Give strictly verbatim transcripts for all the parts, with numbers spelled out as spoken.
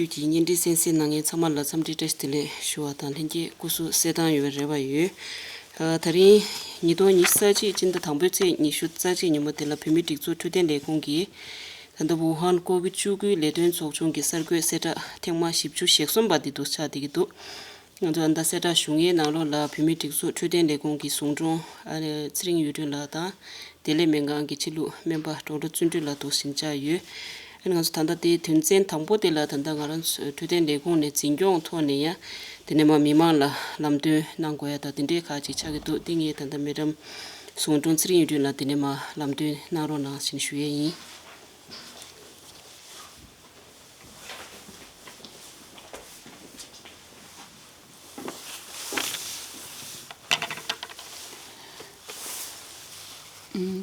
ཀྱི་བརྙན་འཕྲིན་གསན་གཟིགས་གནང་མཁན་ཚང་མ་ལ་འཚམས་འདྲི་བཀྲ་ཤིས་བདེ་ལེགས་ཞུ་བ་དང་ལྷན་རྒྱས་སྐུ་གཟུགས་གསལ་ཐང་ཡོད་པའི་རེ་བ་ཡོད། ཨ། ད་རིང་ཉིས་སྟོང་ཉི་ཤུ་རྩ་གཅིག་སྤྱི་ཟླ་དང་པོའི་ཚེས་ཉི་ཤུ་རྩ་གཅིག་ཉིན་མོ་དེ་ལ་བོད་མིའི་སྒྲིག་འཛུགས་འཕྲོད་བསྟེན་ལས་ཁུངས་ཀྱིས་ད་ལྟ་ཝུ་ཧན་ཀོ་བིད་བཅུ་དགུའི་ལས་དོན་ཚོགས་ཆུང་གི་གསར་འགོད་གསལ་བསྒྲགས་ཐེངས་མ་བཞི་བཅུ་ཞེ་གསུམ་པ་འདི་འདུག་ཆགས་བསྡད་ཀྱི་འདུག་ང་ཚོ་ཨ་ནི་ད་གསལ་བསྒྲགས་ཞུ་མཁན་ནང་ལོགས་ལ་བོད་མིའི་སྒྲིག་འཛུགས་འཕྲོད་བསྟེན་ལས་ཁུངས་ཀྱི་ཟུང་དྲུང་ཨ་ནི་ཚེ་རིང་ཡུལ་སྒྲོན་ལགས་དང་། བདེ་ལེགས་སྨན་ཁང་གི་ཕྱི་ལུགས་སྨན་པ་ཌོག་ཊར་བརྩོན་འགྲུས་ལགས་འདུག་ཟིན་བཅར་ཡོད། ཨ་ནི་ང་ཚོ་ད་ལྟ་དེའི་དོན་ཚན་དང་པོ་དེ་ལ་ད་ལྟ་ང་རང་ཚོའི་འཕྲོད་བསྟེན་ལས་ཁུངས་ནས་འཛིན་སྐྱོང་ཐོག་ནས་ཡང་དེ་ནས་མར་མི་མང་ལ་ལམ་སྟོན་གནང་དགོས་ཡ་དང་དེ་འདྲའི་ཁག་ཅིག་ཆགས་ཀྱི་འདུག་དེ་ངས་ད་ལྟ་མེ་ཌམ་ཟུང་དྲུང་ཚེ་རིང་ཡུལ་སྒྲོན་ལགས་དེ་ནས་མར་ལམ་སྟོན་གནང་རོགས་གནང་ཞེས་ཞུ་ཡས་ཡིན།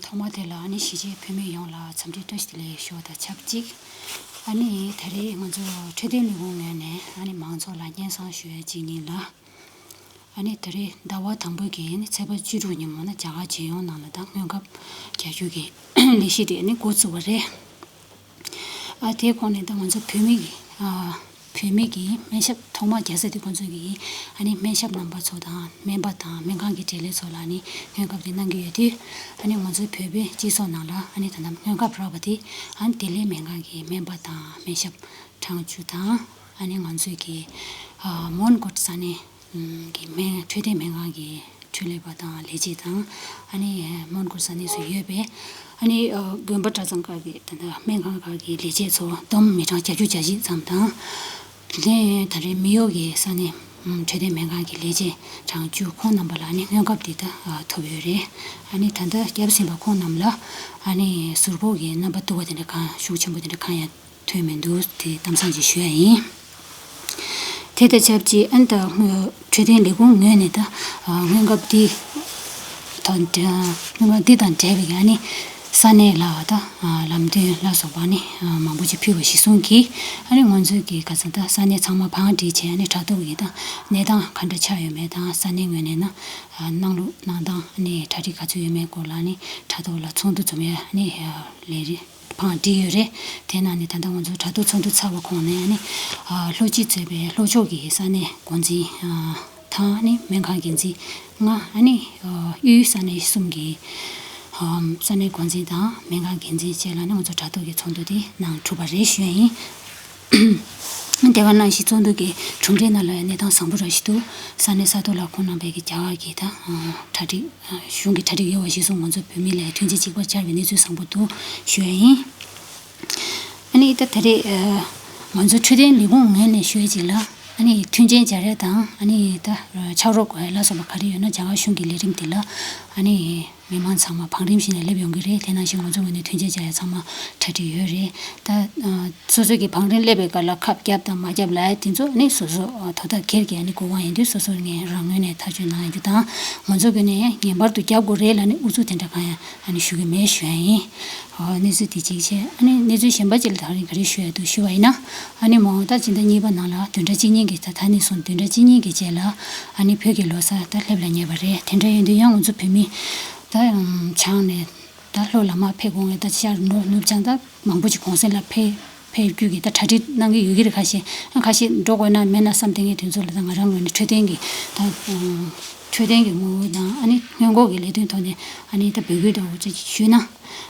ཐོག་མ་དེ་ལ་ཨ་ནི་གཞིས་བྱེས་བོད་མི་ཡོངས་ལ་འཚམས་འདྲི་བཀྲ་ཤིས་བདེ་ལེགས་ཞུ་བ་དང་ཆབས་ཅིག་ཨ་ནི་ད་རེས་ང་ཚོ་འཕྲོད་བསྟེན་ལས་ཁུངས་ངོས་ནས་ཨ་ནི་མང་ཚོགས་ལ་སྙན་སེང་ཞུ་ཡ་གཅིག་ཡིན་ལ། ཨ་ནི་ད་རེས་ཟླ་བ་དང་པོའི་གི་ཨ་ནི་ཚེས་པ་བཅུ་དྲུག་ཉིན་མོ་ན་རྒྱ་གར་རྒྱལ་ཡོངས་ནང་ལ་ད་སྔོན་ཁབ་རྒྱག་རྒྱུ་གི་ལས་གཞི་དེ་ཨ་ནི་འགོ་བཙུགས་པ་རེད། ཨ་དེའི་ཁོངས་ནས་ད་ང་ཚོ་བོད་མི་གི་ཨ་བོད་མི་གི་སྨན་ཞབས་ཐོག་མ་རྒྱག་ས་དེ་ཁོང་ཚོ་གི་ཨ་ནི་སྨན་ཞབས་རྣམ་པ་ཚོ་དང་སྨན་པ་དང་སྨན་ཁང་གི་འབྲེལ་ཡོད་ཚོ་ལ་ཨ་ནི་སྔོན་ཁབ་དེ་གནང་གི་ཡོད་དུས། ཨ་ནི་ང་ཚོའི་བོད་པའི་སྤྱི་ཚོགས་ནང་ལ་ཨ་ནི་ད་ལྟ་སྔོན་ཁབ་རག་པ་དེ་ཨ་ནི་བདེ་ལེགས་སྨན་ཁང་གི་སྨན་པ་དང་སྨན་ཞབས་གྲངས་བཅུ་དང་། ཨ་ནི་ང་ཚོའི་གི་ཨ་མོན་གྷོ་ས་གནས་གི་སྨན་འཕྲོད་བསྟེན་སྨན་ཁང་གི་འཕྲོད་ལས་པ་དང་ལས་བྱེད་དང་། ཨ་ནི་མོན་གྷོ་ས་གནས་སུ་ཡོད་པའི་ཨ་ནི་དགོན་པ་གྲྭ་ཚང་ཁག་གི་ད་ལྟ་སྨན་ཁང་ཁག་གི་ལས་བྱེད་ཚོ་བསྡོམས་མི་གྲངས་བརྒྱད་ཅུ་གྱ་གཅིག་ཙམ་དང་། དེ་ནས་ད་རེས་མི་གཡོག་གི་ས་གནས་འཕྲོད་བསྟེན་སྨན་ཁང་གི་ལས་བྱེད་གྲངས་བཅུ་ཁོང་རྣམ་པ་ལ་ཨ་ནི་སྔོན་ཁབ་འདི་ད་ཐོབ་ཡོད་རེད། ཨ་ནི་ད་ལྟ་བརྒྱབ་ཟིན་པ་ཁོང་རྣམས་ལ་ཨ་ནི་ཟུར་ཕོག་གི་རྣམ་པ་བསྡུ་བ་དེ་འདྲ་གང་ཤུགས་ཆེན་པོ་དེ་འདྲ་གང་ཡང་ཐོན་མི་འདུག་དེ་གཏམ་བཟང་ཅིག་ཞུ་ཡ་ཡིན། དེ་དང་ཆབས་ཅིག་ཨ་ནི་ད་འཕྲོད་བསྟེན་ལས་ཁུངས་ངོས་ནས་ད་སྔོན་ཁབ་འདི་དང་སྔོན་ཁབ་འདི་དང་འབྲེལ་བའི་ཨ་ནི་ས་གནས་ལ་ད་ལམ་སྟོན་ལ་སོགས་པ་ཨ་ནི་མང་པོ་ཅིག་ཕུལ་བ་གཞིར་བཟུང་གིས། ཨ་ནི་ང་ཚོའི་གི་ག་ཚོད་ད་ས་གནས་ཚང་མ་བང་སྒྲིག་བྱས། ཨ་ནི་དྲ་ཐོག་གི་ད་གནས་སྟངས་ག་འདྲ་ཆགས་ཡོད་མེད་དང་ས་གནས་ངོས་ནས་ན་གནང་ལུགས་གནང་སྟངས་ཨ་ནི་གྲ་སྒྲིག་ག་ཚོད་ཡོད་མེད་སྐོར་ལ་ཨ་ནི་དྲ་ཐོག་ལ་ཚོགས་འདུ་འཛོམས་ཡ་ཨ་ནི་ལས་རིམ་བང་སྒྲིག་ཡོད་རེད། དེ་ནང་ནས་ད་ལྟ་ང་ཚོ་དྲ་ཐོག་ཚོགས་འདུ་ཚར་བ་གོང་ནས་ཨ་ནི་ལྷོ་སྤྱི་གཙོས་པའི་ལྷོ་ཕྱོགས་ཀྱི་ས་གནས་འགོ་འཛིན་དང་ཨ་ནི་སྨན་ཁང་འགན་འཛིན་ལྔ། ཨ་ནི་དབུས་ས་གནས་གསུམ་གྱི་ས་གནས་འགོ་འཛིན་དང་སྨན་ཁང་འགན་འཛིན་བཅས་ལ་ཨ་ནི་ང་ཚོ་དྲ་ཐོག་གི་ཚོགས་འདུ་དེ་གནང་གྲུབ་པ་རེད་ཞུ་ཡ་ཡིན། དེ་ག་ནང་བཞིན་ཚོགས་འདུ་གི་གྲུབ་འབྲས་ནང་ལ་ཡང་གནས་སྟངས་བཟང་པོ་རང་ཞིག་འདུག་ས་གནས་ས་ཐོག་ལ་ཁོང་རྣམ་པའི་གི་རྒྱ་གར་གྱི་ད་གྲ་སྒྲིག་གཞུང་གི་གྲ་སྒྲིག་ཡོད་པ་གཞིར་བཟུང་ང་ཚོ་བོད་མི་ལ་མཐུན་རྐྱེན་གཅིག་པ་སྦྱར་བའི་གནས་ཚུལ་བཟང་པོ་འདུག་ཞུ་ཡ་ཡིན། ཨ་ནི་ད་ད་རེས་ང་ཚོ་འཕྲོད་བསྟེན་ལས་ཁུངས་ངོས་ནས་ཞུ་ཡ་གཅིག་ལ་ཨ་ནི་མཐུན་རྐྱེན་སྦྱར་ཡ་དང་ཨ་ནི་ད་ཕྱག་རོགས་དགོས་ཡ་ལ་སོགས་པ་ག་རེ་ཡོད་ན་རྒྱ་གར་གཞུང་གི་ལས་རིམ་དེ་ལ་ཨ་ནི། མི་མང་ཚང་མ་བང་རིམ་བཞིན་ནས་སླེབས་ཡོང་གི་རེད། དེ་ནང་བཞིན་ང་ཚོ་ངོས་ནས་མཐུན་རྐྱེན་སྦྱར་ཡ་ཚང་མ་གྲ་སྒྲིག་ཡོད་རེད། ད་སོ་སོ་གི་བང་རིམ་སླེབས་པའི་སྐབས་ལ་ཁབ་བརྒྱབ་དང་མ་བརྒྱབ་ལབ་ཡ་དེ་ཚོ་ནི་སོ་སོ་དོ་བདག་སྒེར་གྱི་ཨ་ནི་གོ་སྐབས་ཡིན་དུས་སོ་སོ་ངས་རང་ངོས་ནས་ཐག་གཅོད་གནང་ཡ་རྒྱུ་དང་། ང་ཚོ་ངོས་ནས་ཡང་ངེས་པར་དུ་བརྒྱབ་དགོས་རེད་ལབ་ནས་ཨུ་ཚུགས་དེ་འདྲ་གང་ཡང་ཨ་ནི་ཞུ་གི་མེད་ཞུ་ཡ་ཡིན། ཨོ་གནས་ཚུལ་དེ་གཅིག་བྱས། ཨ་ནི་གནས་ཚུལ་གཞན་པ་གཅིག་ལ་ད་རིང་ག་རེ་ཞུ་ཡ་འདུག་ཞུ་བ་ཡིན་ན། ཨ་ནི་མ་འོངས་ད་སྤྱི་ཟླ་གཉིས་པ་ནང་ལ་བདུན་ཕྲག་གཅིག་གཉིས་ཀྱི་ད་ད་ནས་བཟུང་བདུན་ཕྲག་གཅིག་གཉིས་ཀྱི་རྗེས་ལ་ཨ་ནི་བོད་ཀྱི་ལོ་གསར་ད་སླེབས་ལ་ཉེ་བ་རེད། དེ་འདྲ་ཡིན་དུས་ཡང་ང་ཚོ་བོད་མི་ད་བྱང་ནས་ད་ལྷོ་ལ་མར་ཕེབས་དགོས་ངེས་ད་ཤར་ནུབ་ནུབ་བྱང་ད་མང་པོ་ཅིག་གུང་སེང་ལ་ཕེབས་ཕེབས་རྒྱུ་གི་ད་གྲ་སྒྲིག་གནང་གི་ཡོད་ཀྱི་རེད། ཁ་ཤས་ཁ་ཤས་འགྲོ་དགོས་ན་མེད་ན་བསམ་བསྡད་མཁན་དེ་ཚོ་ལ་ད་ང་རང་ངོས་ནས་འཕྲོད་བསྟེན་གྱི་ད་འཕྲོད་བསྟེན་གྱི་ངོ་བོ་དང་ཨ་ནི་སྔོན་འགོག་གི་ལས་དོན་ཐོག་ནས་ཨ་ནི་ད་འབོད་སྐུལ་འདྲ་བོ་ཅིག་ཞུས་ན།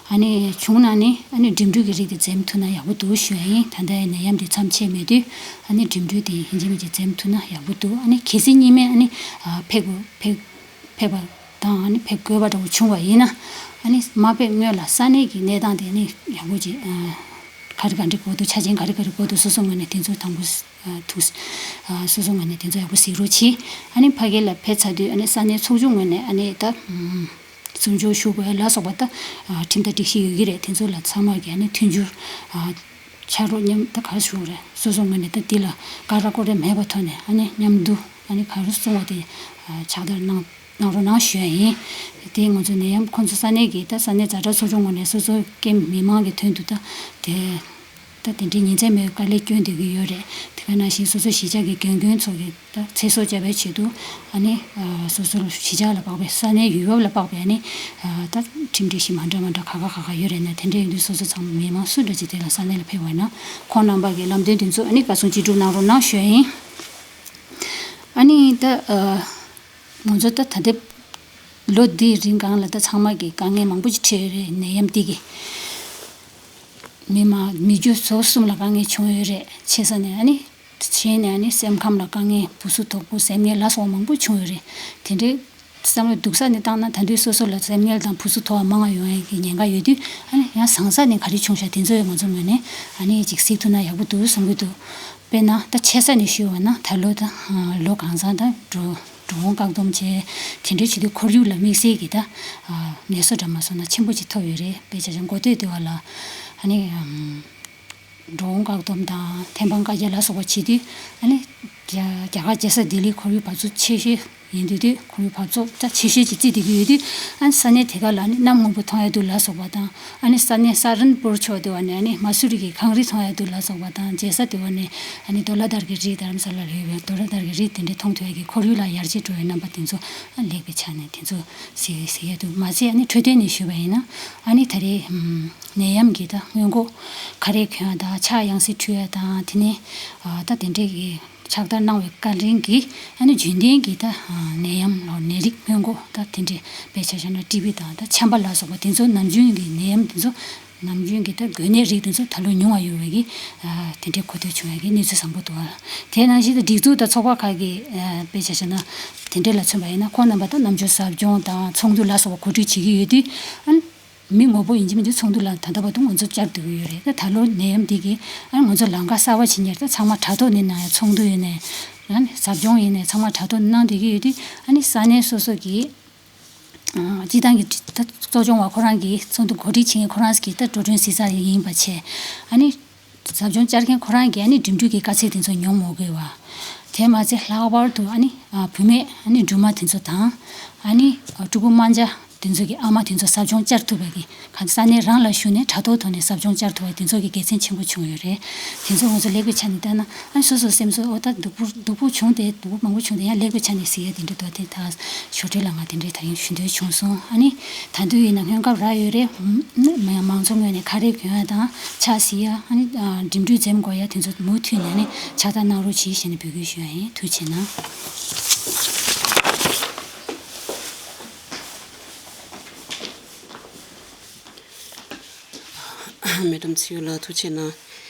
ཨ་ནི་བྱུང་ན་ནི་ཨ་ནི་འགྲིམ་འགྲུལ་གྱི་རིགས་དེ་འཛེམ་ཐུབ་ན་ཡག་པོ་འདུག་ཞུ་ཡ་ཡིན། ད་ལྟའི་ནད་ཡམས་དེ་མཚམས་ཆད་མེད་དུས་ཨ་ནི་འགྲིམ་འགྲུལ་དེ་ཡིན་གཅིག་མིན་གཅིག་འཛེམ་ཐུབ་ན་ཡག་པོ་འདུག་ཨ་ནི་གལ་སྲིད་ཉི་མས་ཨ་ནི་ཕེབས་དགོས་ཕེབས་ཕེབས་པ་དང་ཨ་ནི་ཕེབས་དགོས་པ་འདྲ་བོ་བྱུང་བ་ཡིན་ན་ཨ་ནི་མ་ཕེབས་སྔོན་ལ་ས་གནས་ཀྱི་གནས་སྟངས་དེ་ཨ་ནི་ཡག་པོ་ཅིག་ག་རེ་ག་འདྲ་དགོས་འདུག་ཆ་རྐྱེན་ག་རེ་ག་རེ་དགོས་འདུག་སོ་སོ་ངོས་ནས་དེ་ཚོ་དང་པོ་ཐུགས་སོ་སོ་ངོས་ནས་དེ་ཚོ་ཡག་པོ་གཟིགས་རོགས་གྱིས། ཨ་ནི་ཕ་གི་ལ་ཕེབས་ཚར་དུས་ཨ་ནི་ས་གནས་ཚོགས་ཆུང་ངོས་ནས་ཨ་ནི་ད། བཙུན་ཆུང་ཞུ་དགོས་ལ་སོགས་པ་ད་ཁྲིམས་ཐག་སྒྲིག་གཞི་ཡོད་ཀྱི་རེད། དེ་ཚོ་ལ་ཚང་མ་གི་ཨ་ནི་མཐུན་འགྱུར་ཕྱག་རོགས་མཉམ་ད་ག་རེ་ཞུ་དགོས་རེད། སོ་སོ་ངོས་ནས་ད་འདི་ལ་ཀ་ར་ཀོ་རེ་མེད་པའི་ཐོག་ནས་ཨ་ནི་མཉམ་དུ་ཨ་ནི་ག་རེ་གསུང་བ་དེ་ཕྱག་བསྟར་གནང་གནང་རོགས་གནང་ཞུ་ཡ་ཡིན། དེ་ང་ཚོ་ནད་ཡམས་ཁོང་ཚོ་ས་གནས་ཀྱི་ད་ས་གནས་ཛ་དྲག་ཚོགས་ཆུང་ངོས་ནས་སོ་སོ་སྐྱེ་མི་མང་གི་དོན་དུ་ད་དེ། དེ་འདྲའི་ཉིན་མཚན་མེད་པའི་དཀའ་ལས་སྐྱོན་བསྡད་ཀྱི་ཡོད་རེད། དེ་ག་ནང་བཞིན་སོ་སོ་གཞིས་ཆགས་ཀྱི་རྒན་རྒོན་ཚོ་གི་ད་ཚེ་སྲོག་བསྐྱབ་པའི་ཆེད་དུ་ཨ་ནི་སོ་སོ་གཞིས་ཆགས་ལ་དཔག་པའི་ས་གནས་ཡུལ་བབ་ལ་དཔག་པའི་ཨ་ནི་ད་ཁྲིམས་སྒྲིག་གཞི་མ་འདྲ་མ་འདྲ་ག་ག་ག་ག་ཡོད་རེད་ན། དེ་འདྲ་ཡིན་དུས་སོ་སོ་ཚང་མ་མི་མང་སུ་འདྲ་ཅིག་དེ་ལ་ས་གནས་ལ་ཕེབས་པ་ཡིན་ན་ཁོང་རྣམ་པ་གི་ལམ་སྟོན་དེ་ཚོ་ཨ་ནི་བཀའ་གསུང་ཅི་སྒྲུབ་གནང་རོགས་གནང་ཞུ་ཡ་ཡིན། ཨ་ནི་ད་ང་ཚོ་ད་ད་ལྟའི་ལོ་འདིའི་རིང་སྒང་ལ་ད་ཚང་མ་གི་དཀའ་ངལ་མང་པོ་ཅིག་འཕྲད་ཡོད་རེད། ནད་ཡམས་འདི་གི་མི་མང་མི་རྒྱུ་ཚོ་གསུམ་ལ་དཀའ་ངལ་བྱུང་ཡོད་རེད། ཆེ་ས་ནས་ཨ་ནི་ཆེ་ནས་ཨ་ནི་སེམས་ཁམས་ལ་དཀའ་ངལ། བུ་གསོ་དོག་པོ་སེམས་ངལ་ལ་སོགས་པ་མང་པོ་བྱུང་ཡོད་རེད། དེ་འདྲའི་བསམ་བློ་སྡུག་ས་ནས་བཏང་ན་ད་དུང་སོ་སོ་ལ་སེམས་ངལ་དང་བུ་གསོ་དོག་པ་མང་བ་ཡོང་ཡ་གི་ཉེན་ཁ་ཡོད་དུས་ཨ་ནི་ཡང་བཟང་ས་ནས་ག་རེ་བྱུང་ཤག་དེ་ཚོ་ཡང་ང་ཚོ་ངོས་ནས་ཨ་ནི་ཅིག་གཟིགས་ཐུབ་ན་ཡག་པོ་འདུག་བསམ་གྱི་འདུག་དཔེར་ན་ད་ཆེ་ས་ནས་ཞུས་པ་ན་ད་ལོ་ད་ལོ་གང་ཚང་ད་འགྲོ་འགྲོ་འོང་བཀག་སྡོམ་བྱས་དེ་འདྲའི་བྱེད་དུས་ཁོར་ཡུག་ལ་དམིགས་བསལ་གྱི་ད་ནད་གསོ་འདྲ་མ་སོང་ན་ཆེན་པོ་ཅིག་ཐོབ་ཡོད་རེད། དཔེ་ཆ་ཆ་མགོ་སྟོད་དེ་བ་ལ་ཨ་ནི་འགྲོ་འོང་བཀག་སྡོམ་དང་ཐེམ་སྤང་བཀའ་རྒྱ་ལ་སོགས་པ་བྱེད་དུས་ཨ་ནི་རྒྱ་རྒྱ་གར་རྒྱལ་ས་ལྡི་ལི་ཁོར་ཡུག་བབ་ཚོད་ཆེ་ཤོས་ཡིན་དུས་དུས་ཁོར་ཡུག་བབ་ཚོད་ད་ཆེ་ཤོས་ཅིག་བརྩིས་བསྡད་ཀྱི་ཡོད་དུས་ཨ་ནི་ས་གནས་དེ་ག་ལ་ཨ་ནི་གནམ་སྔོན་པོ་མཐོང་ཡ་འདུག་ལ་སོགས་པ་དང་ཨ་ནི་ས་གནས་ས་རན་པུར་ཕྱོགས་དེ་བ་ནས་ཨ་ནི་མ་སུ་རི་གི་གངས་རི་མཐོང་ཡ་འདུག་ལ་སོགས་པ་དང་རྒྱལ་ས་དེ་བ་ནས་ཨ་ནི་རྡོ་ལ་དར་གྱི་རི་དྷ་རམ་ས་ལ་ལ་ཡོད་པའི་རྡོ་ལ་དར་གྱི་རི་དེ་འདྲའི་མཐོང་ཐུབ་ཡ་གི་ཁོར་ཡུག་ལ་ཡར་རྒྱས་འགྲོ་བའི་རྣམ་པ་དེ་ཚོ་ཨ་ལེགས་པའི་ཆ་ནས་དེ་ཚོ་གཟིགས་གཟིགས་ཡ་འདུག་མ་ཚད་ཨ་ནི་འཕྲོད་བསྟེན་ནས་ཞུས་པ་ཡིན་ན་ཨ་ནི་ད་རེས་ནད་ཡམས་ཀྱི་ད་སྔོན་འགོག་ག་རེ་གྱོན་ཡ་དང་ཕྱག་ཡང་སེ་འཁྲུད་ཡ་དང་དེ་ནས་ད་དེ་འདྲའི་གི་ཕྱག་བསྟར་གནང་བའི་བཀའ་དྲིན་གྱིས་ཨ་ནི་རྒྱུན་ལྡན་གྱི་ད་ནད་ཡམས་ནད་རིགས་སྔོན་འགོག་ད་དེ་འདྲའི་དཔེ་ཆ་བཞག་ན་ཊི་བི་དང་ད་ཆམ་པ་ལ་སོགས་པ་དེ་ཚོ་ནམ་རྒྱུན་གྱི་ནད་ཡམས་དེ་ཚོ་ནམ་རྒྱུན་གྱི་ད་འགོས་ནད་རིགས་དེ་ཚོ་ད་ལོ་ཉུང་བ་ཡོད་པའི་གི་དེ་འདྲའི་གོ་ཐོས་བྱུང་བའི་གི་གནས་ཚུལ་བཟང་པོ་འདུག་དེ་ནང་བཞིན་དུ་སྒྲིག་འཛུགས་དང་ཚོགས་པ་ཁག་གི་དཔེ་ཆ་བཞག་ན་དེ་འདྲའི་ལ་མཚོན་པ་ཡིན་ན་ཁོང་རྣམ་པ་ད་ནམ་རྒྱུན་ཟབ་སྦྱོང་དང་ཚོགས་འདུ་ལ་སོགས་པ་གོ་སྒྲིག་བྱེད་ཀྱི་ཡོད་དུས་ཨ་ནི། མི་ངོ་བོ་ཡིན་གཅིག་མིན་གཅིག་ཚོགས་འདུ་ལ་ད་ལྟ་བར་དུ་ང་ཚོ་བཅར་སྡོད་ཀྱི་ཡོད་རེད། ད་ད་ལོ་ནད་ཡམས་འདི་གིས་ཨ་ནི་ང་ཚོ་ལམ་ཁ་གསར་པ་ཕྱིན་ཡར་ད་ཚང་མ་དྲ་ཐོག་ནས་གནང་ཡ་ཚོགས་འདུ་ཡིན་ནའི་ཨ་ནི་ཟབ་སྦྱོང་ཡིན་ནའི་ཚང་མ་དྲ་ཐོག་ནས་གནང་བསྡད་ཀྱི་ཡོད་དུས་ཨ་ནི་ས་གནས་སོ་སོ་གི་སྤྱི་བཏང་གི་ད་གཙོ་སྐྱོང་བ་ཁོ་རང་གི་ཚོགས་འདུ་གོ་སྒྲིག་བྱེད་མཁན་ཁོ་རང་གི་ད་འགྲོ་གྲོན་གཟིགས་ས་ཡིན་པ་བྱས་ཨ་ནི། ཟབ་སྦྱོང་བཅར་མཁན་ཁོ་རང་གིས་ཨ་ནི་འགྲིམ་འགྲུལ་གྱི་དཀའ་ཚེགས་དེ་ཚོ་མྱོང་མ་དགོས་པ། དེ་མ་ཚད་ལྷག་པར་དུ་ཨ་ནི་བུད་མེད་ཨ་ནི་སྦྲུམ་མ་དེ་ཚོ་དང་ཨ་ནི་ཕྲུ་གུ་དམར་འབྱར་དེ་ཚོ་གི་ཨ་མ་དེ་ཚོ་ཟབ་སྦྱོང་བཅར་ཐུབ་པ་གི་ག་ས་གནས་རང་ལ་བཞུགས་ནས་དྲ་ཐོག་ཐོག་ནས་ཟབ་སྦྱོང་བཅར་ཐུབ་པ་དེ་ཚོ་གི་དགེ་མཚན་ཆེན་པོ་བྱུང་ཡོད་རེད། དེ་ཚོ་ང་ཚོ་ལེགས་པའི་ཆ་ནས་བལྟས་ན་ཨ་ནི་སོ་སོའི་སེམས་ཚོར་ཨོ་ད་སྡུག་པོ་སྡུག་པོ་བྱུང་སྟེ་སྡུག་པོ་མང་པོ་བྱུང་སྟེ་ཡང་ལེགས་པའི་ཆ་ནས་གཟིགས་ཡ་དེ་འདྲ་འདུག་དེ་ད་ཞོར་འཕྲོས་ལ་ང་དེ་འདྲའི་ད་ཡང་ཞུ་འདོད་བྱུང་སོང་། ཨ་ནི་ད་དུང་ཡིན་ན་སྔོན་ཁབ་རག་ཡོད་རེད། ཨ་ནི་མང་ཚོགས་ངོས་ནས་ཁ་རས་གྱོན་ཡ་དང་ཕྱག་གཟིགས་ཡ་ཨ་ནི་འགྲིམ་འགྲུལ་འཛེམ་དགོས་ཡ་དེ་ཚོ་མུ་མཐུད་ནས་ཨ་ནི་ཕྱག་བསྟར་གནང་རོགས་གྱིས་ཞེས་ནས་འབོད་སྐུལ་ཞུ་ཡ་ཡིན། ཐུགས་རྗེ་གནང་། མེ་ཏམ་ཚེ་ཡོལ་ལགས་ཐུགས་རྗེ་གནང་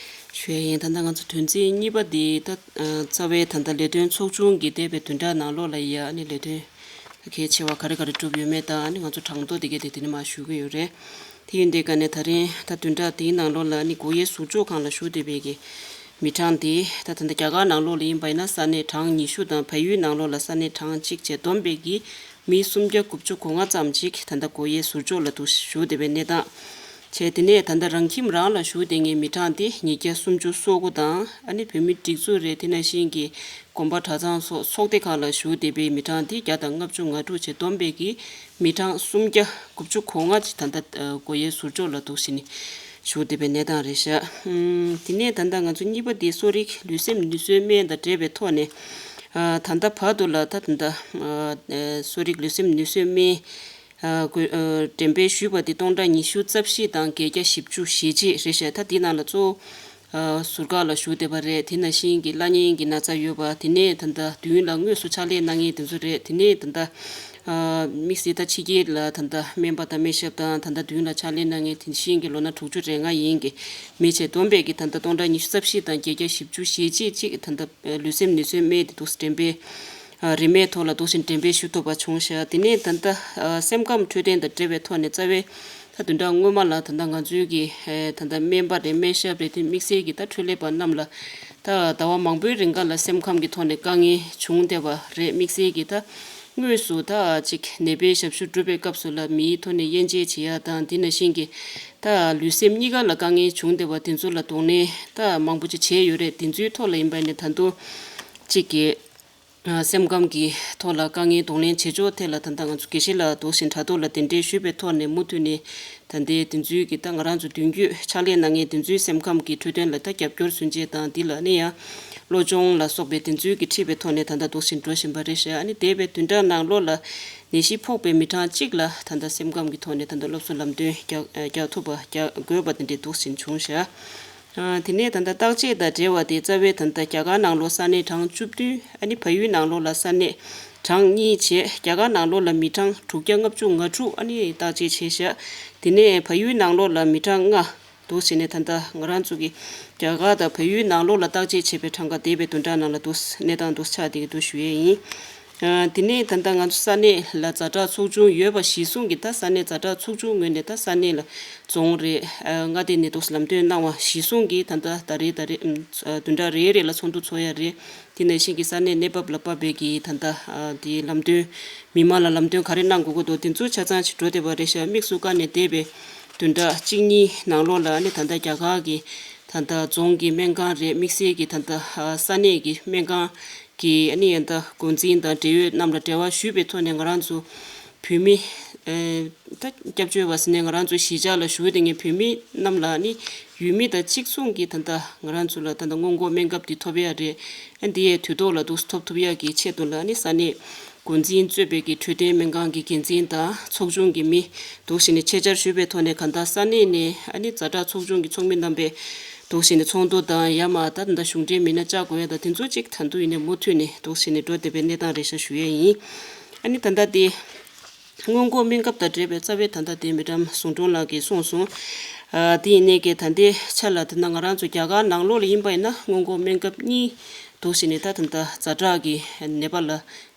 ཞུ་ཡ་ཡིན། ད་ལྟ་ང་ཚོ་དོན་ཚན་གཉིས་པ་འདི་ད་རྩ་བའི་ད་ལྟ་ལས་དོན་ཚོགས་ཆུང་གི་འདས་པའི་བདུན་ཕྲག་ནང་ལོགས་ལ་ཡ་ཨ་ནི་ལས་དོན་གལ་ཆེ་བ་ག་རེ་ག་རེ་གྲུབ་ཡོད་མེད་དང་ཨ་ནི་ང་ཚོ་གྲངས་ཐོ་འདི་གའི་དེ་དེ་ནས་མར་ཞུ་གི་ཡོད་རེད། དེ་ཡིན་དུས་ཀ་ནས་ད་རིང་ད་བདུན་ཕྲག་འདིའི་ནང་ལོགས་ལ་ཨ་ནི་སྒོ་དབྱེ་ཟུར་འཇོག་ཁང་ལ་བཞུགས་བསྡད་པའི་གི་མི་གྲངས་འདི་ད་ད་ལྟ་རྒྱ་གར་ནང་ལོགས་ལ་ཡིན་པ་ཡིན་ན་ས་གནས་གྲངས་ཉི་ཤུ་དང་བལ་ཡུལ་ནང་ལོགས་ལ་ས་གནས་གྲངས་གཅིག་བྱས་བསྡོམས་པའི་གི་མི་སུམ་བརྒྱ་དགུ་བཅུ་གོ་ལྔ་ཙམ་ཅིག་ད་ལྟ་སྒོ་དབྱེ་ཟུར་འཇོག་ལ་འདུག་བཞུགས་བསྡད་པའི་གནས་སྟངས། བྱས་དེ་ནས་ད་ལྟ་རང་ཁྱིམ་རང་ལ་བཞུགས་བསྡད་མཁན་མི་གྲངས་དེ་ཉིས་བརྒྱ་སུམ་ཅུ་སོ་དགུ་དང་ཨ་ནི་བོད་མི་སྒྲིག་འཛུགས་རེད། དེ་ནང་བཞིན་གྱི་དགོན་པ་གྲྭ་ཚང་སོགས་ཚོགས་སྡེ་ཁག་ལ་བཞུགས་བསྡད་པའི་མི་གྲངས་དེ་བརྒྱ་དང་ལྔ་བཅུ་ང་དྲུག་བྱས་བསྡོམས་པའི་གི་མི་གྲངས་སུམ་བརྒྱ་དགུ་བཅུ་གོ་ལྔ་ཅིག་ད་ལྟ་སྒོ་དབྱེ་ཟུར་འཇོག་ལ་འདུག་བཞིན་བཞུགས་བསྡད་པའི་གནས་སྟངས་རེད་ཤག་དེ་ནས་ད་ལྟ་ང་ཚོ་གཉིས་པ་དེ་གསོ་རིག་ལུས་སེམས་ནུས་གསོའི་སྨན་དང་འབྲེལ་བའི་ཐོག་ནས་ད་ལྟ་བར་དུ་ལ་ད་ད་ལྟ་གསོ་རིག་ལུས་སེམས་ནུས་གསོའི་སྨན། ཨ་འགོས་ཨ་འགྲེམས་སྤེལ་ཞུས་པ་དེ་སྟོང་ཕྲག་ཉི་ཤུ་རྩ་བཞི་དང་བརྒྱད་བརྒྱ་བཞི་བཅུ་ཞེ་གཅིག་རེད་ཤག་ད་འདི་ནང་ལ་གཙོ་བོ་ཨ་ཟུར་བཀག་ལ་བཞུགས་བསྡད་པ་རེད། དེ་ནང་བཞིན་གྱི་བླ་གཉན་གྱི་ན་ཚ་ཡོད་པ། དེ་ནས་ད་ལྟ་མདུན་ལ་དངོས་སུ་ཕྱག་ལས་གནང་མཁན་དེ་ཚོ་རེད། དེ་ནས་ད་ལྟ་ཨ་དམིགས་བསལ་ད་ཕྱི་རྒྱལ་ལ་ད་ལྟ་སྨན་པ་དང་སྨན་ཞབས་དང་ད་ལྟ་མདུན་ལ་ཕྱག་ལས་གནང་མཁན་དེ་བཞིན་གྱི་ལོ་ན་དྲུག་ཅུ་རེ་ལྔ་ཡིན་གྱི་མི་བྱས་བསྡོམས་པས་ཀྱི་ད་ལྟ་སྟོང་ཕྲག་ཉི་ཤུ་རྩ་བཞི་དང་བརྒྱད་བརྒྱ་བཞི་བཅུ་ཞེ་གཅིག་ཅིག་ད་ལྟ་ལུས་སེམས་ནུས་གསོའི་སྨན་དེ་འདུག་འགྲེམས་སྤེལ་རིན་མེད་ཐོག་ལ་འདུག་སེ་འགྲེམས་སྤེལ་ཞུ་ཐུབ་པ་བྱུང་ཤག་དེ་ནས་ད་ལྟ་སེམས་ཁམས་འཕྲོད་བསྟེན་དང་འབྲེལ་བའི་ཐོག་ནས་རྩ་བའི་ད་བདུན་ཕྲག་སྔོན་མ་ལ་ད་ལྟ་ང་ཚོའི་གི་ད་ལྟ་སྨན་པ་རེད། སྨན་ཞབས་རེད། དེ་དམིགས་བསལ་གྱི་ད་འཕྲོད་ལས་པ་རྣམས་ལ་ད་ཟླ་བ་མང་པོའི་རིང་ག་ལ་སེམས་ཁམས་ཀྱི་ཐོག་ནས་དཀའ་ངལ་བྱུང་བསྡད་པ་རེད། དམིགས་བསལ་གྱི་ད་དངོས་སུ་ད་ཅིག་ནད་པའི་ཞབས་ཞུ་སྒྲུབ་པའི་སྐབས་སུ་ལ་མིའི་ཐོག་ནས་དབྱེ་འབྱེད་བྱེད་ཡ་དང་དེ་ནང་བཞིན་གྱི་ད་ལུས་སེམས་གཉིས་ཀ་ལ་དཀའ་ངལ་བྱུང་བསྡད་པ་དེ་ཚོ་ལ་གདོང་ལེན་ད་མང་པོ་ཅིག་བྱས་ཡོད་རེད། དེ་ཚོའི་ཐོག་ལ་ཡིན་པ་ནས་ད་དུང་ཅིག་གི་སེམས་ཁམས་ཀྱི་ཐོག་ལ་དཀའ་ངལ་གདོང་ལེན་བྱེད་ཕྱོགས་ཐད་ལ་ད་ལྟ་ང་ཚོ་དགེ་བཤེས་ལགས་འདུག་སེ་དྲ་ཐོག་ལ་གདན་འདྲེན་ཞུས་པའི་ཐོག་ནས་མུ་མཐུད་ནས་ ད་ལྟའི་དེ་ཚོའི་གི་ད་ང་རང་ཚོ་མདུན་སྐྱོད་ཕྱག་ལས་གནང་མཁན་དེ་ཚོའི་སེམས་ཁམས་ཀྱི་འཕྲོད་བསྟེན་ལ་ད་རྒྱབ་སྐྱོར་མཚོན་ཆེད་དང་འདི་ལ་ནི་ཡང་བློ་སྦྱོང་ལ་སོགས་པའི་དེ་ཚོའི་གི་ཁྲིད་པའི་ཐོག་ནས་ད་ལྟ་འདུག་སེ་འགྲོ་བཞིན་པ་རེད་ཤག་ཨ་ནི་འདས་པའི་བདུན་ཕྲག་ནང་ལོགས་ལ་ནད་གཞི་ཕོག་པའི་མི་གྲངས་གཅིག་ལ་ད་ལྟ་སེམས་ཁམས་ཀྱི་ཐོག་ནས་ད་ལྟ་སློབ་གསོ་ལམ་སྟོན་རྒྱག་རྒྱག་ཐུབ་པ་རྒྱག་དགོས་པ་དེ་འདྲའི་འདུག་སེ་བྱུང་ཤག་ཨ་དེ་ནས་ད་ལྟ་བརྟག་དཔྱད་དང་འབྲེལ་བ་དེ་རྩ་བའི་ད་ལྟ་རྒྱ་གར་ནང་ལོགས་ས་གནས་གྲངས་བཅུ་བདུན། ཨ་ནི་བལ་ཡུལ་ནང་ལོགས་ལ་ས་གནས་གྲངས་གཉིས་བྱས། རྒྱ་གར་ནང་ལོགས་ལ་མི་གྲངས་དྲུག་བརྒྱ་ལྔ་བཅུ་ང་དྲུག་ཨ་ནི་བརྟག་དཔྱད་བྱས་ཤག་དེ་ནས་བལ་ཡུལ་ནང་ལོགས་ལ་མི་གྲངས་ལྔ་འདུག་བྱས་ནས་ད་ལྟ་ང་རང་ཚོ་གི་རྒྱ་གར་དང་བལ་ཡུལ་ནང་ལོགས་ལ་བརྟག་དཔྱད་བྱས་པའི་གྲངས་ཀ་འདས་པའི་བདུན་ཕྲག་ནང་ལ་འདུག་གནས་སྟངས་འདུག་ཆགས་བསྡད་ཀྱི་འདུག་ཞུ་ཡས་ཡིན། ཨ་དེ་ནས་ད་ལྟ་ང་ཚོ་ས་གནས་ལ་ཛ་དྲག་ཚོགས་ཆུང་ཡོད་པ་གཞིར་བཟུང་གིས་ད་ས་གནས་ཛ་དྲག་ཚོགས་ཆུང་ངོས་ནས་ད་ས་གནས་ལ་རྫོང་རེད། ཨ་མངའ་སྡེ་ནས་འདུག་ལམ་སྟོན་གནང་བ་གཞིར་བཟུང་གིས་ད་ལྟ་ད་རེས་ད་རེས་ཨམ་ཨ་བདུན་ཕྲག་རེ་རེ་ལ་ཚོགས་འདུ་ཚོགས་ཡ་རེད། དེ་ནང་བཞིན་གྱི་ས་གནས་གནས་བབ་ལ་དཔག་པའི་གི་ད་ལྟ་ཨ་དེ་ལམ་སྟོན་མི་མང་ལ་ལམ་སྟོན་ག་རེ་གནང་དགོས་ཀྱི་འདུག་དེ་ཚོ་ཆ་ཚང་ཞིག་འགྲོ་བསྡད་པ་རེད་ཤག་དམིགས་སུ་བཀར་ནས་འདས་པའི་བདུན་ཕྲག་གཅིག་གཉིས་ནང་ལོགས་ལ་ཨ་ནི་ད་ལྟ་རྒྱ་གར་གྱི་ད་ལྟ་རྫོང་གི་སྨན་ཁང་རེད། དམིགས་བསལ་གྱི་ད་ལྟ་ཨ་ས་གནས་ཀྱི་སྨན་ཁང་གི་ཨ་ནི་ཡང་ད་འགོ་འཛིན་དང་འབྲེལ་ཡོད་རྣམས་ལ་འབྲེལ་བ་ཞུས་པའི་ཐོག་ནས་ང་རང་ཚོ་བོད་མི་ཨེ་ད་སྐྱབས་བཅོལ་བ་ཟེར་ནས་ང་རང་ཚོ་གཞིས་ཆགས་ལ་བཞུགས་བསྡད་མཁན་བོད་མི་རྣམས་ལ་ནི་ཡུལ་མི་དང་གཅིག་མཚུངས་ཀྱི་ད་ལྟ་ང་རང་ཚོ་ལ་ད་ལྟ་སྔོན་འགོག་སྨན་ཁབ་འདི་ཐོབ་ཡ་རེད། ཨ་འདི་ཡའི་དུས་ཐོག་ལ་འདུག་ཐོབ་ཐུབ་ཡ་གི་ཆེད་དུ་ལ་ནི་ས་གནས་འགོ་འཛིན་གཙོས་པའི་གི་འཕྲོད་བསྟེན་སྨན་ཁང་གི་འགན་འཛིན་དང་ཚོགས་ཆུང་གི་མི་འདུག་བྱས་ནས་ཆེད་བཅར་ཞུས་པའི་ཐོག་ནས་གང་ལྟར་ས་གནས་ནས་ཨ་ནི་ཛ་དྲག་ཚོགས་ཆུང་གི་ཚོགས་མི་རྣམ་པས་འདུག་བྱས་ནས་ཚོགས་འདུ་དང་ཡ་མ་ད་ད་ལྟ་གཞུང་འབྲེལ་མི་སྣ་བཅར་དགོས་ཡ་དང་དེ་ཚོ་གཅིག་ད་དུང་ཡིན་ནའི་མུ་མཐུད་ནས་འདུག་བྱས་ནས་འགྲོ་བསྡད་པའི་གནས་སྟངས་རེད་ཤག་ཞུ་ཡས་ཡིན། ཨ་ནི་ད་ལྟ་དེ། སྔོན་འགོག་སྨན་ཁབ་དང་འབྲེལ་བའི་རྩ་བའི་ད་ལྟ་དེ་མི་གྲངས་ཟུང་དྲུང་ལགས་ཀྱིས་གསུངས་སོང་། ཨ་དེ་ཡིན་ནའི་གི་ད་ལྟའི་ཆ་ལ་དེ་ན་ང་རང་ཚོ་རྒྱ་གར་ནང་ལོགས་ལ་ཡིན་པ་ཡིན་ན་སྔོན་འགོག་སྨན་ཁབ་གཉིས་འདུག་བྱས་ནས་ད་ད་ལྟ་ཛ་དྲག་གི་ནད་པ་ལ་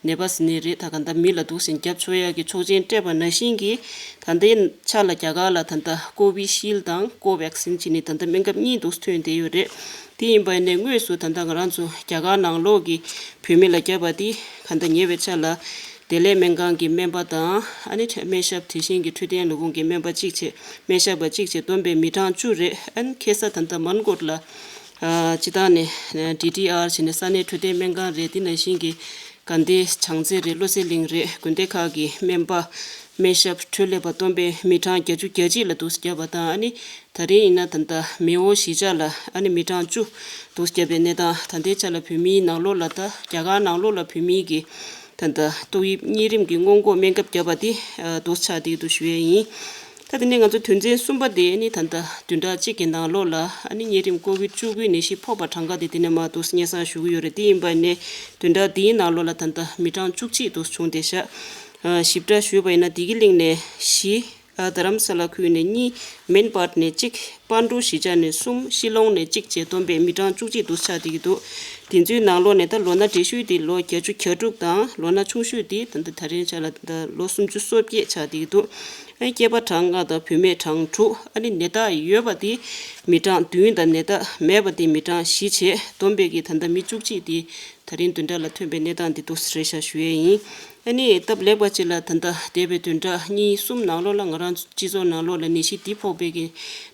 ནད་པ་ཟེར་ནི་རེད། ད་ག་ད་མི་ལ་འདུག་བྱས་རྒྱབ་ཆོག་ཡག་གི་ཆོག་མཆན་སྤྲད་པ་ནང་བཞིན་གྱི་ད་ལྟའི་ཆ་ལ་རྒྱ་གར་ལ་ད་ལྟ་ཀོ་བི་ཤིལ་དང་ཀོ་ཝེག་སིན་བྱས་ནས་ད་ལྟ་སྨན་ཁབ་གཉིས་འདུག་ཐོན་བསྡད་ཡོད་རེད། དེ་ཡིན་པ་ཡིན་ནའི་དངོས་སུ་ད་ལྟ་ང་རང་ཚོ་རྒྱ་གར་ནང་ལོགས་ཀྱི་བོད་མི་ལ་བརྒྱབ་པ་དེ་ག་ད་ཉེ་བའི་ཆ་ལ་བདེ་ལེགས་སྨན་ཁང་གི་སྨན་པ་དང་ཨ་ནི་སྨན་ཞབས་དེ་བཞིན་གྱི་འཕྲོད་བསྟེན་ལས་ཁུངས་ཀྱི་སྨན་པ་གཅིག་བྱས་སྨན་ཞབས་པ་གཅིག་བྱས་བསྡོམས་པའི་མི་གྲངས་བཅུ་རེད། ཨ་ནི་ཁ་སང་ད་ལྟ་མན་གོར་ལ་ཨ་སྤྱི་བཏང་ནས་ཌི་ཊི་ཨར་བྱས་ནས་ས་གནས་འཕྲོད་བསྟེན་སྨན་ཁང་རེད། དེ་ནང་བཞིན་གྱི་དགའ་ལྡན་བྱང་རྩེ་རེད། བློ་གསལ་གླིང་རེད། དགོན་སྡེ་ཁག་གི་སྨན་པ་སྨན་ཞབས་འཕྲོད་ལས་པ་བསྡོམས་པའི་མི་གྲངས་བརྒྱད་ཅུ་གྱ་གཅིག་ལ་འདུག་བརྒྱབ་པ་དང་ཨ་ནི་ད་རེས་ཡིན་ན་ད་ལྟ་མེའོ་གཞིས་ཆགས་ལ་ཨ་ནི་མི་གྲངས་བཅུ་འདུག་བརྒྱབ་པའི་གནས་སྟངས། ད་ལྟའི་ཆ་ལ་བོད་མིའི་ནང་ལོགས་ལ་ད་རྒྱ་གར་ནང་ལོགས་ལ་བོད་མིའི་གི་ད་ལྟ་ཏོག་དབྱིབས་གཉན་རིམས་ཀྱི་སྔོན་འགོག་སྨན་ཁབ་བརྒྱབ་པ་དེ་འདུག་ཆགས་བསྡད་འདུག་ཞུ་ཡས་ཡིན། ད་དེ་ནས་ང་ཚོ་དོན་ཚན་གསུམ་པ་དེ་ནི་ད་ལྟ་བདུན་ཕྲག་གཅིག་གི་ནང་ལོགས་ལ་ཨ་ནི་གཉན་རིམས་ཀོ་བིད་བཅུ་དགུའི་ནད་གཞི་ཕོག་པ་གྲངས་ཀ་དེ་དེ་ནས་མར་འདུག་སྙན་སེང་ཞུ་གི་ཡོད་རེད། དེ་ཡིན་པ་ནས་བདུན་ཕྲག་འདིའི་ནང་ལོགས་ལ་ད་ལྟ་མི་གྲངས་བཅུ་གཅིག་འདུག་བྱུང་བསྡད་ཤག་ཨ་ཞིབ་ཕྲ་ཞུས་པ་ཡིན་ན་བདེ་སྐྱིད་གླིང་ནས་བཞི། ཨ་རྡ་རམ་ས་ལ་ཁུལ་ནས་གཉིས། མན་པཱར་ནས་གཅིག་པན་ཌུ་གཞིས་ཆགས་ནས་གསུམ། ཤི་ལོང་ནས་གཅིག་བཅས་བསྡོམས་པའི་མི་གྲངས་བཅུ་གཅིག་འདུག་ཆགས་བསྡད་ཀྱི་འདུག་དེ་ཚོའི་ནང་ལོགས་ནས་ད་ལོ་ན་བགྲེས་ཤོས་དེ་ལོ་བརྒྱད་ཅུ་གྱ་དྲུག་དང་ལོ་ན་ཆུང་ཤོས་དེ་ད་ལྟ་ད་རེས་ཆ་ལ་ད་ལོ་སུམ་ཅུ་སོ་བརྒྱད་ཆགས་བསྡད་ཀྱི་འདུག་ཨ་སྐྱེས་པ་གྲངས་ལྔ་དང་བུད་མེད་གྲངས་དྲུག་ཨ་ནི་ནད་རྟགས་ཡོད་པ་དེ་མི་གྲངས་བདུན་དང་ནད་རྟགས་མེད་པ་དེ་མི་གྲངས་བཞི་བྱས་བསྡོམས་པའི་གི་ད་ལྟ་མི་བཅུ་གཅིག་དེ་ད་རིང་བདུན་ཕྲག་ལ་ཐོན་པའི་གནས་སྟངས་འདི་འདུག་སེ་རེད་ཤག་ཞུ་ཡས་ཡིན། ཨ་ནི་སྟབས་ལེགས་པ་ཅིག་ལ་ད་ལྟ་འདས་པའི་བདུན་ཕྲག་གཉིས་གསུམ་ནང་ལོགས་ལ་ང་རང་ཚོ་སྤྱི་ཚོགས་ནང་ལོགས་ལ་ནད་གཞི་འདི་ཕོག་པའི་གི་